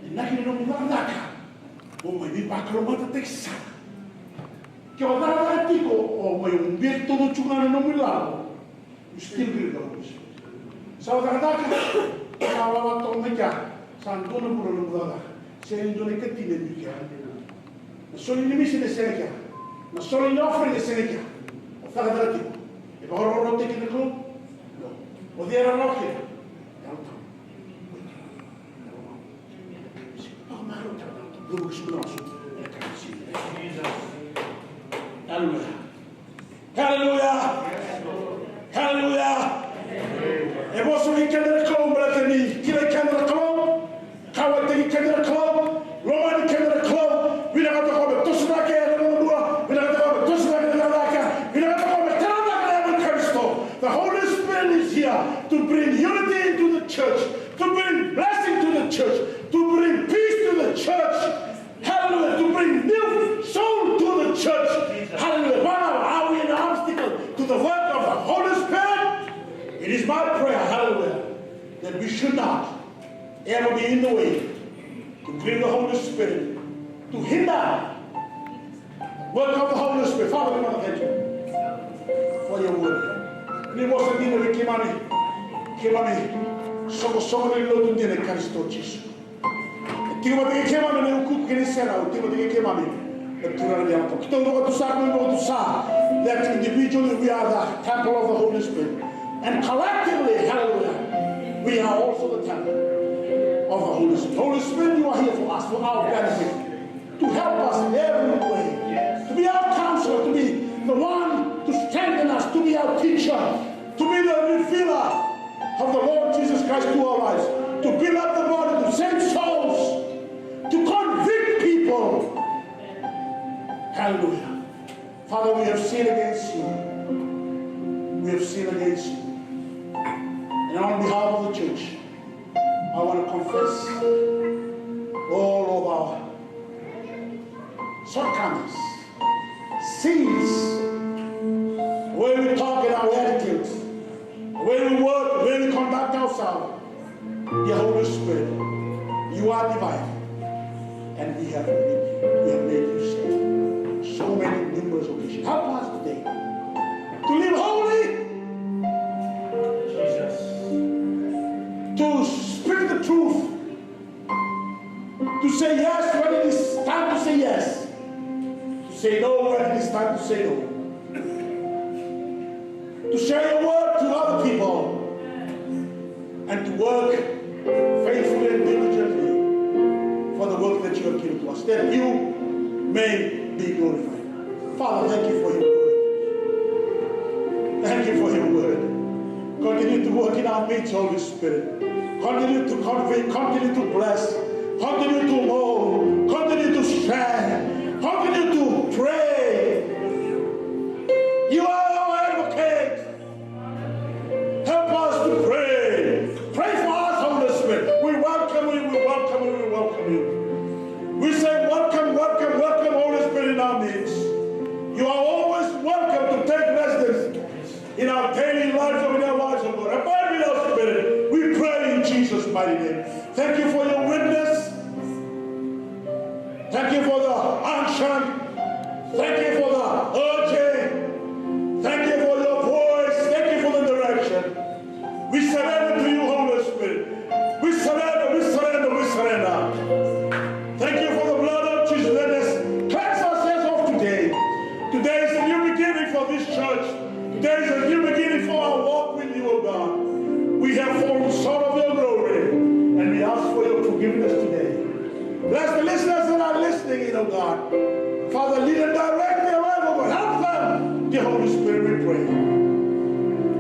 inaki ni nomu cakacaka. O mai veivakalougatataki sara. Ke o cakacaka tiko, o mai ubia tiko ga na nomu ilavo. You still reap the harvest. Sa o cakacaka, sa wawa toka mai kea, sa dua na bula na nomu cakacaka. Sega ni dua na ikatini e biu kea. Na soli ni misi e sega kea. Na soli ni offering e sega kea. O cakacaka tiko. E vakarokorokotaki na Kalou? No. O cei e rarawa kina? Yalo Tabu. Haleluya. Haleluya. Haleluya. E vosa vei keda na Kalou baleta ni kilai keda na Kalou. Kauwaitaki keda na Kalou. Lomani keda na Kalou. Vinakata o koya me toso cake na noda bula. Vinakata o koya me toso cake na cakacaka. Vinakata o koya me tara cake na yago i Karisito. The Holy Spirit is here. bring unity into the church, to bring blessing to the church, to bring peace to the church. Hallelujah. To bring new soul to the church. Hallelujah. What are, are we an obstacle to the work of the Holy Spirit? It is my prayer, hallelujah, that we should not ever be in the way to grieve the Holy Spirit, to hinder work of the Holy Spirit. Father, we want to thank you for your word. Ni vosa dina vei keimami, keimami soqosoqo ni lotu dina i Karisito Jisu. E tiko vata kei keimami na ukuuku kei na iserau, e tiko vata kei keimami na Turaga ni Yalo. Keitou vakatusa, keitou vakatusa that individually we are the temple of the Holy Spirit. And collectively, hallelujah, we are also the temple of the Holy Spirit. Holy Spirit, you are here for us, for our benefit, to help us in every way, to be our counselor, to be the one to strengthen us, to be our teacher, to be the revealer of the Lord Jesus Christ to our lives, to build up the body, to save souls, to convict people. Hallelujah. Father, we have sinned against you. We have sinned against you. And on behalf of the church, I want to confess all of our shortcomings, sins, the way we talk and our attitudes, the way we work, the way we conduct ourselves. Dear Holy Spirit, you are divine, and we have made you, we have made you sin so many numerous occasions. Help us today to live holy, Jesus, to speak the truth, to say yes when it is time to say yes, to say no when it is time to say no, to share your word to other people, and to work faithfully and diligently for the work that you have given to us, that you may be glorified. Father, thank you for your word. Thank you for your word. Continue to work in our midst, Holy Spirit. Continue to convict, continue to bless, continue to mold, continue to strengthen, continue to pray. You are our advocate. Help us to pray. Pray for us, Holy Spirit. We welcome you, we welcome you, we welcome you. We say, "Welcome, welcome, welcome, Holy Spirit, in our midst." You are always welcome to take residence in our daily lives, in our lives, oh God. Abide with us, Spirit. We pray in Jesus' mighty name. Thank you for your witness. Thank you for the unction. Thank you for the urging. Thank you for your voice. Thank you for the direction. We surrender to you, Holy Spirit. We surrender, we surrender, we surrender. Thank you for the blood of Jesus that has cleansed us as of today. Today is a new beginning for this church. Today is a new beginning for our walk with you, O God. We have fallen short of your glory, and we ask for your forgiveness today. Bless the listeners that are listening in, oh God. Father, lead and direct their life, oh God. Help them. Dear Holy Spirit, we pray.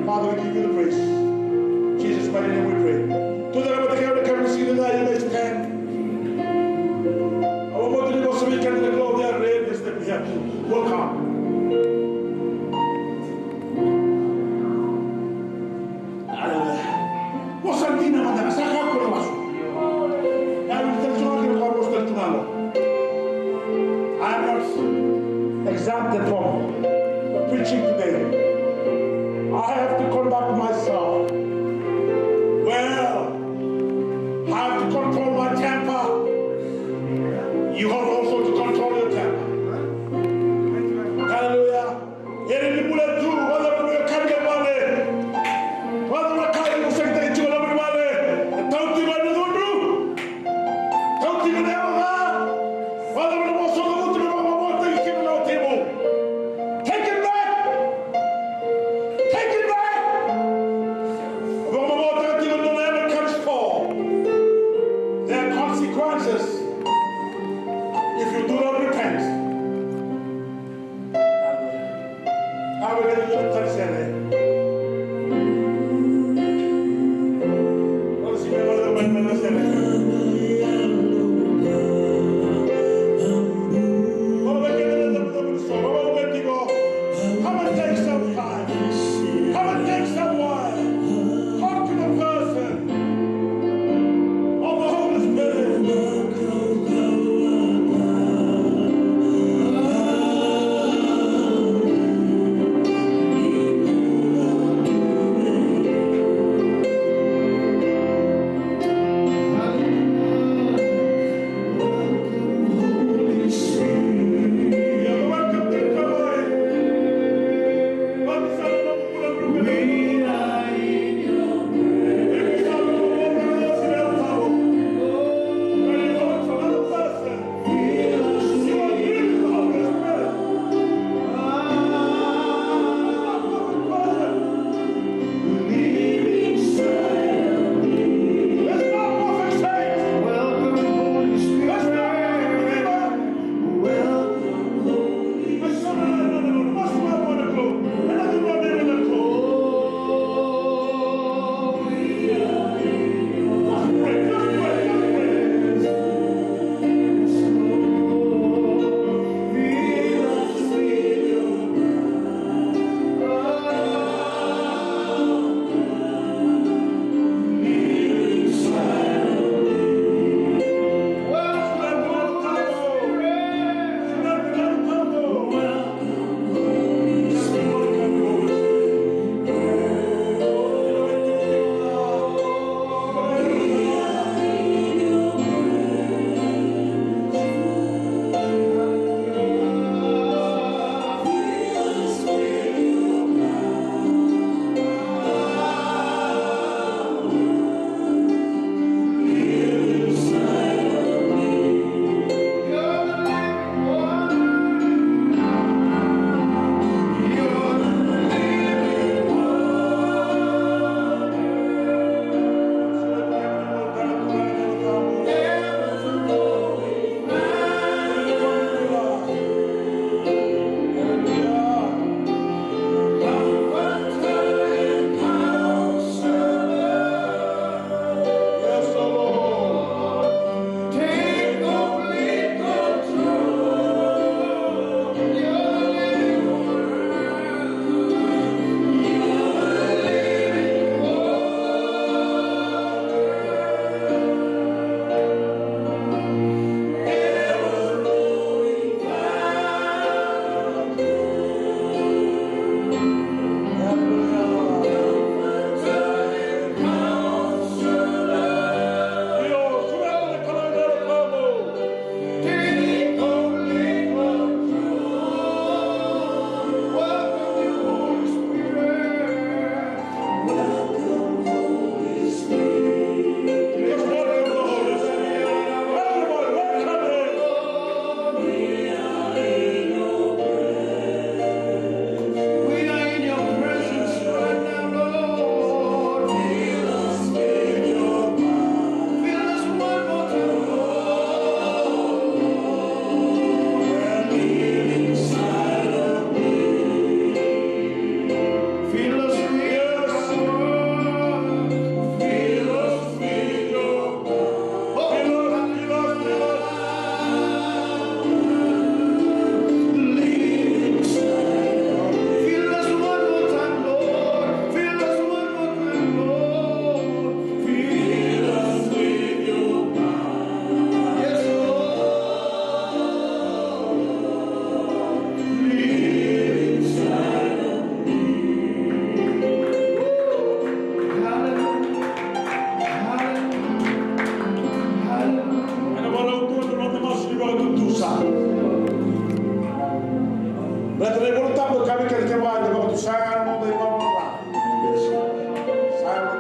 Father, we give you the praise. In Jesus' mighty name we pray. To the Lord, the Lord, come and see the light, you may stand. I want to go so we can let go of their greatness that we have to work on. Aleluya. Vosa dina mada, sa kakua na masu. Ia, au tale tiko ga kina ka vosa tale tiko ga. I am not exempted from the preaching today. I have to conduct myself well. I have to control my temper. You have also to control your temper. Hallelujah. Ia ni bula tu, vacava na ka ni vale. Vacava na ka ni vosakitaki tiko na vale. Tau tiko na cudru. Tau tiko na yawa ca. Vacava na vosa o cavuta me vakamavoataki kina na watimu. Take it back. Take it back. Vakamavoataki tiko na yawa comes for. There are consequences if you do not repent. Come and take some time. Come and take some wine. Come to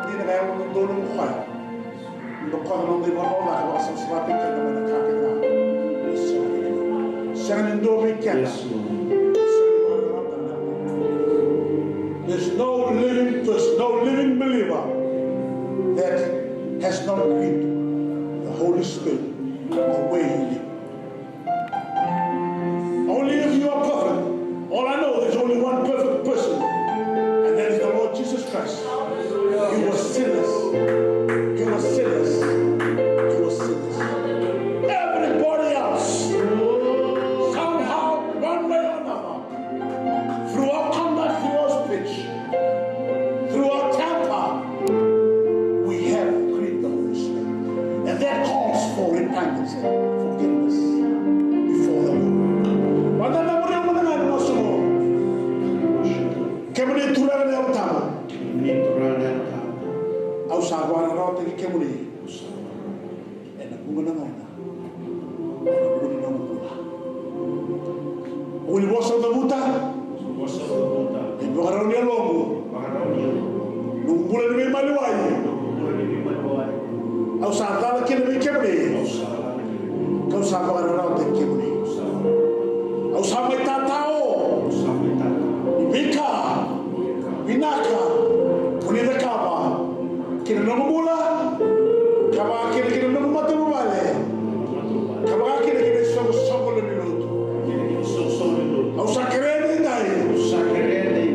Dina ga e dodonu mo koya. Ni bokoca na noda ivalavala ca ka vakasavasavataki keda mai na ka kece ga. Sega ni dua vei keda. Yes, Lord. There's no living, there's no living believer that has not grieved the Holy Spirit the way you did. Only if you are perfect. All I know, there's only one perfect person, and that is the Lord Jesus Christ. He was sinless. He was sinless. He was sinless. Everybody else, somehow, one way or another, through our conduct, through our speech, through our temper, we have grieved the Holy Spirit. And that calls for repentance and forgiveness before the Lord. Vata na muri au mada na noso. Kemuni Turaga na Yalo Tabu. Kemuni Turaga na Yalo Tabu. Au sa vakararawataki kemuni. Ena vuqa na gauna. Ena vuqa ni noqu bula. Vuqa ni vosa au cavuta. Vosa au cavuta. E vakarau ni yaloqu. Vakarau ni yaloqu. Noqu bula ni veimaliwai. Noqu bula ni veimaliwai. Au sa cala kina vei kemuni. Au sa cala kina vei kemuni. Kau sa vakararawataki kemuni. Au sa mai tatao. Au sa mai tatao. Ni veika vinaka mo ni cakava. Kina noqu bula, ka vaka kina kina noqu matavuvale, ka vaka kina kina isoqosoqo lewe ni lotu. Au sa kerea edaidai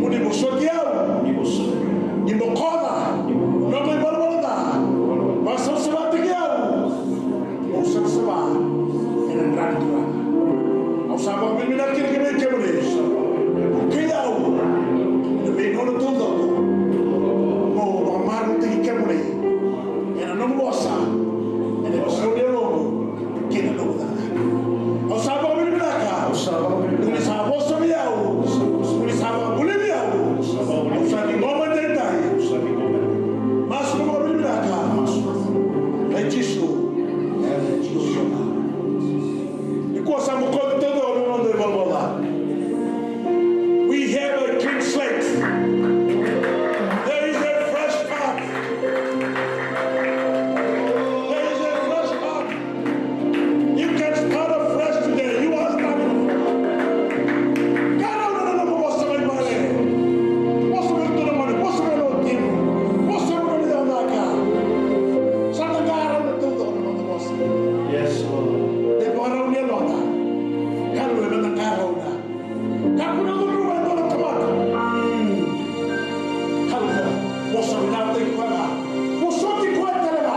mo ni vosoti au, ni bokoca noqu ivalavala ca, vakasavasavataki au, mo savasava ena dra ni Turaga. Au sa vakavinavinaka kina kina vei kemuni. Vukei au ena veigauna taucoko mo vakamarautaki kemuni ena nomu vosa, ena vosa ni yalomu kei na nomu cakacaka. Au sa vakavinavinaka. Au sa vakavinavinaka. Ni sa vosa vei au. Ni sa vakavuli vei au. Au sa ciqoma edaidai. Au sa ciqoma edaidai. Masu vakavinavinaka. Masu. Nei Jisu. Nei Jisu. Nikua sa bokoca taucoko na noda ivalavala ca. We have a clean slate. There is a fresh heart. There is a fresh heart. You can start afresh today. You are starting afresh. Qarauna na nomu vosa mai vale. Vosa mai tu na mani, vosa mai na watimu. Vosa mai na cakacaka. Sa na qarauna taucoko na noda vosa. Yes, Lord. Dei vakarau ni yaloda. Qarauna, meda qarauna. Kakua ni cudruva e dua na tamata. Haleluya. Vosa vinaka tiko ga. Vosoti koya tale ga.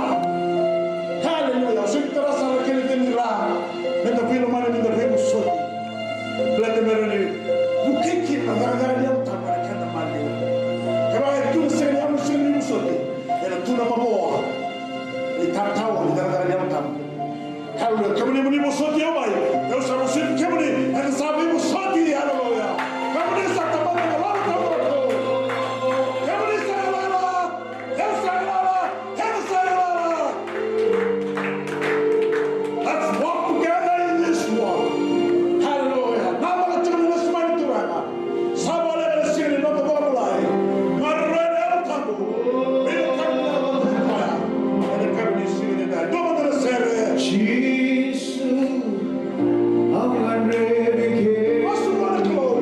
Haleluya. Au sega ni tara sara kena dina ni ra. Meda veilomani, meda veivosoti. Baleta me rawa ni vukei kina na cakacaka ni Yalo Tabu ena keda maliwa. Kevaka e tu na sega ni yavu, sega ni vosoti, ena tu na mavoa ni tatawa ni cakacaka ni Yalo Tabu. Haleluya. Kemuni mo ni vosoti au mai, au sa vosoti kemuni, eda sa veivosoti. Haleluya. Kemuni sa tamata na lala taucoko. Kemuni sa lala, au sa lala, eda sa lala. Let's walk together in this walk. Haleluya. Namaka tiko na lesu mai ni Turaga. Sa vakalevu na siga ni noda vakabulai. Maroroi na Yalo Tabu. Veiwekani na Yalo Tabu. Ena yakavi ni siga ni dai. Dua mada na sere. Jisu, au gadrevi kemuni. Masu vua na Kalou.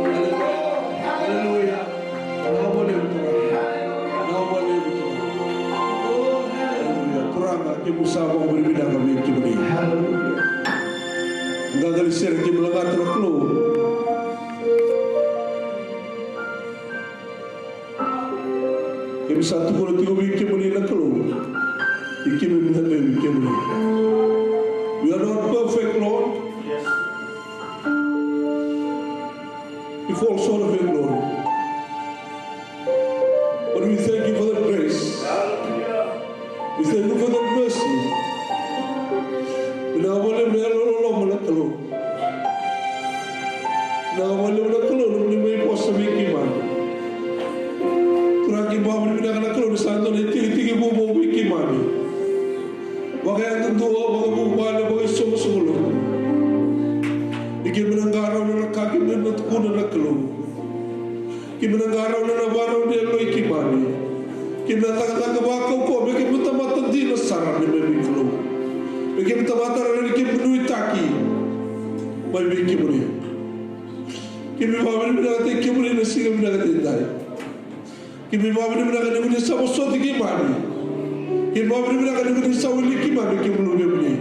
Haleluya. Vinaka vakalevu Turaga. Vinaka vakalevu Turaga. Haleluya. Turaga, keimami sa vakavinavinaka vei kemuni. Haleluya. Qaqa ni sere keimami lagata na Kalou. Keimami sa tukuna tiko vei kemuni na Kalou ni keimami na lewe ni kemuni. We are not perfect, Lord. We fall short of your glory. But we thank you for the grace. We thank you for the mercy. Vinaka vakalevu na yalololoma na Kalou. Vinaka vakalevu na Kalou na nomuni mai vosa vei keimami. Turaga, keimami vakavinavinaka na Kalou ni sa dua na itekitekivu vou vei keimami. Vakayadudua, vakavuvale, vakaisoqosoqo lotu. Ni keimami na qarauna na ka keimami na tukuna na Kalou. Keimami na qarauna na vakarau ni yaloi keimami. Keimami na cakacaka vakaukauwa me keimami tamata dina sara mai vei Kalou. Me keimami tamata rairai ni keimami nuitaki mai vei kemuni. Keimami vakavinavinakataki kemuni na siga vinaka edaidai. Keimami vakavinavinaka ni ko ni sa vosoti keimami. Keimami vakavinavinaka ni ko ni sa wili keimami, keimami luvemuni.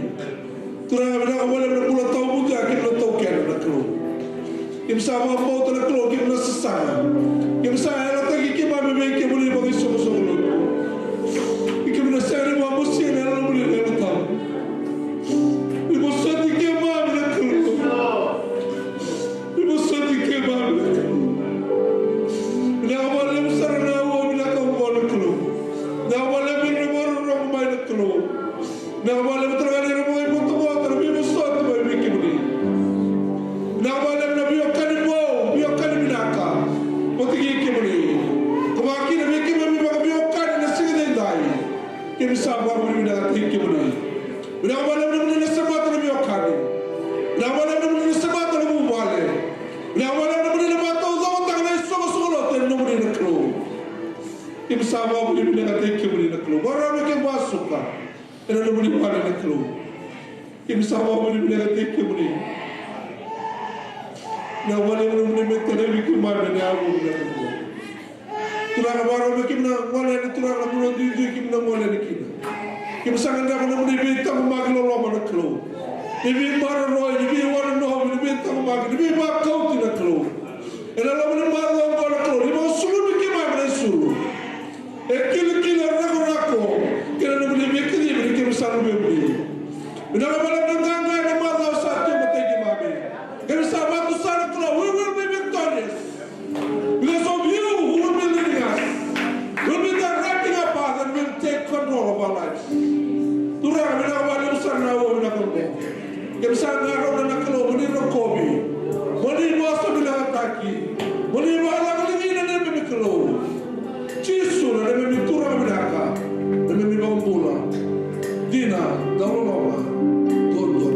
Turaga, vinaka vakalevu na bula tawamudu ya keimami na taukena na Kalou. Keimami sa vakabauta na Kalou, keimami na sasaga. Keimami sa yalataki keimami vei kemuni vakaisoqosoqo lotu. Keimami na sega ni vakamosia na Yalomuni na Yalo Tabu. Ni vosoti keimami na Kalou. Ni vosoti keimami na Kalou. Vinaka vakalevu sara na aua Keimami sa vakavinavinakataki kemuni. Vinaka vakalevu na nomuni na semata na veiwekani. Vinaka vakalevu na nomuni na semata na vuvale. Vinaka vakalevu na nomuni na vakataucokotaka na isoqosoqo lotu ena nomuni na Kalou. Keimami sa vakavinavinakataki kemuni na Kalou. Vakarau me keimami vakasuka ena nomuni vale na Kalou. Keimami sa vakavinavinakataki kemuni. Vinaka vakalevu na nomuni me talevi keimami ena yavu vinaka na Kalou. Turaga, vakarau me keimami na gole yani, Turaga, na vanua duidui keimami na gole yani kina. Keimami sa gadreva na nomuni veitaqomaki loloma na Kalou. Ni veimaroroi, ni veiwanonovi, ni veitaqomaki, ni veivakauti na Kalou. Ena loma ni macawa oqo na Kalou, ni vakasulumi keimami ena isulu e kilikili, e rakorako kei na nomuni veikacivi ni keimami sa luvemuni. Vinaka vakalevu na qaqa ena macawa sa tu e matai keimami. Keimami sa vakatusa na Kalou, we will be victorious. Because of you who will be leading us, will be directing our path and will take control of our lives. Turaga, vinaka vakalevu sara na aua vinaka oqo. Keimami sa qarauna na Kalou, mo ni rokovi, mo ni vosa vinakataki, mo ni vakalagilagi na neimami Kalou. Jisu na neimami Turaga vinaka, neimami iVakabula. Dina, dau loloma, duadua.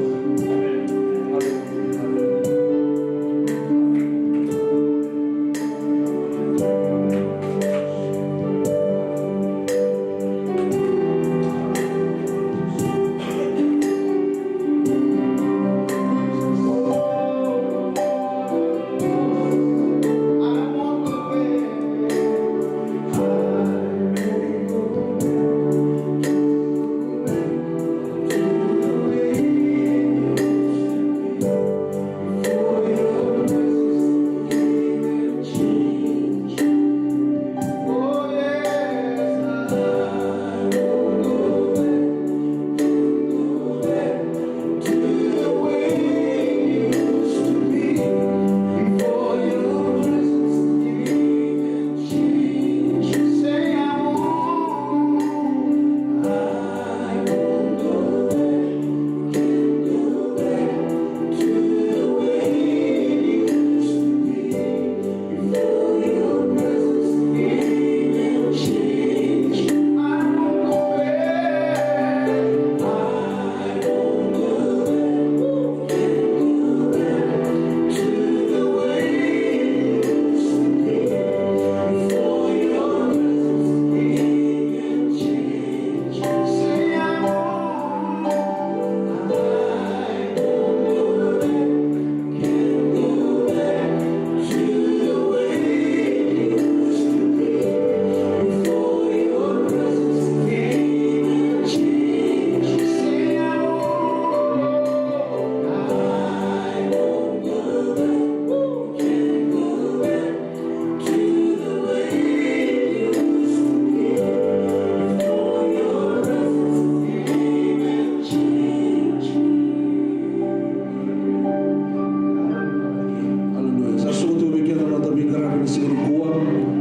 Aleluya. Sa suka tu vei keda na noda veiqaravi ena siga nikua.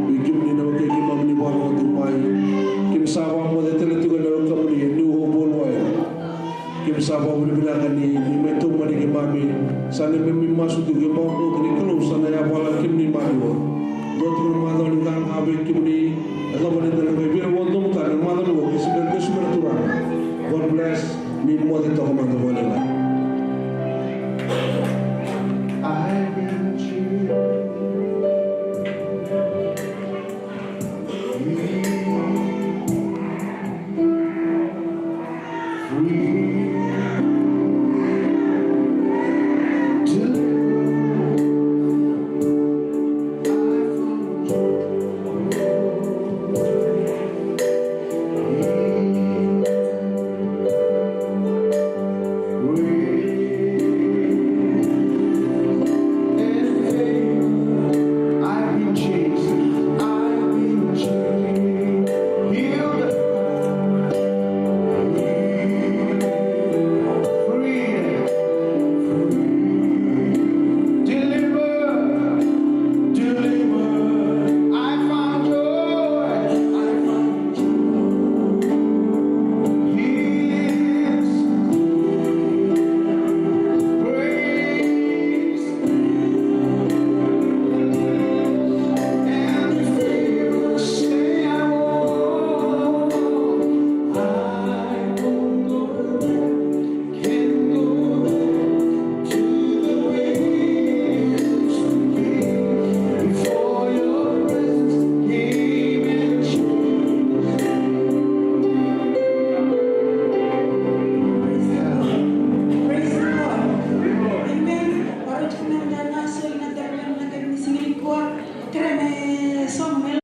Vei kemuni na wekai keimami ni vakarorogo tiko mai, keimami sa vakamoce tale tiko ena wekamuni e New Hope Worldwide. Keimami sa vakavinavinaka ni, ni mai taumani keimami. Sa neimami masu tiko, keimami vakabauta ni Kalou sa na yavala kemuni maliwa. Dua tiko na macawa ni qaqa vei kemuni.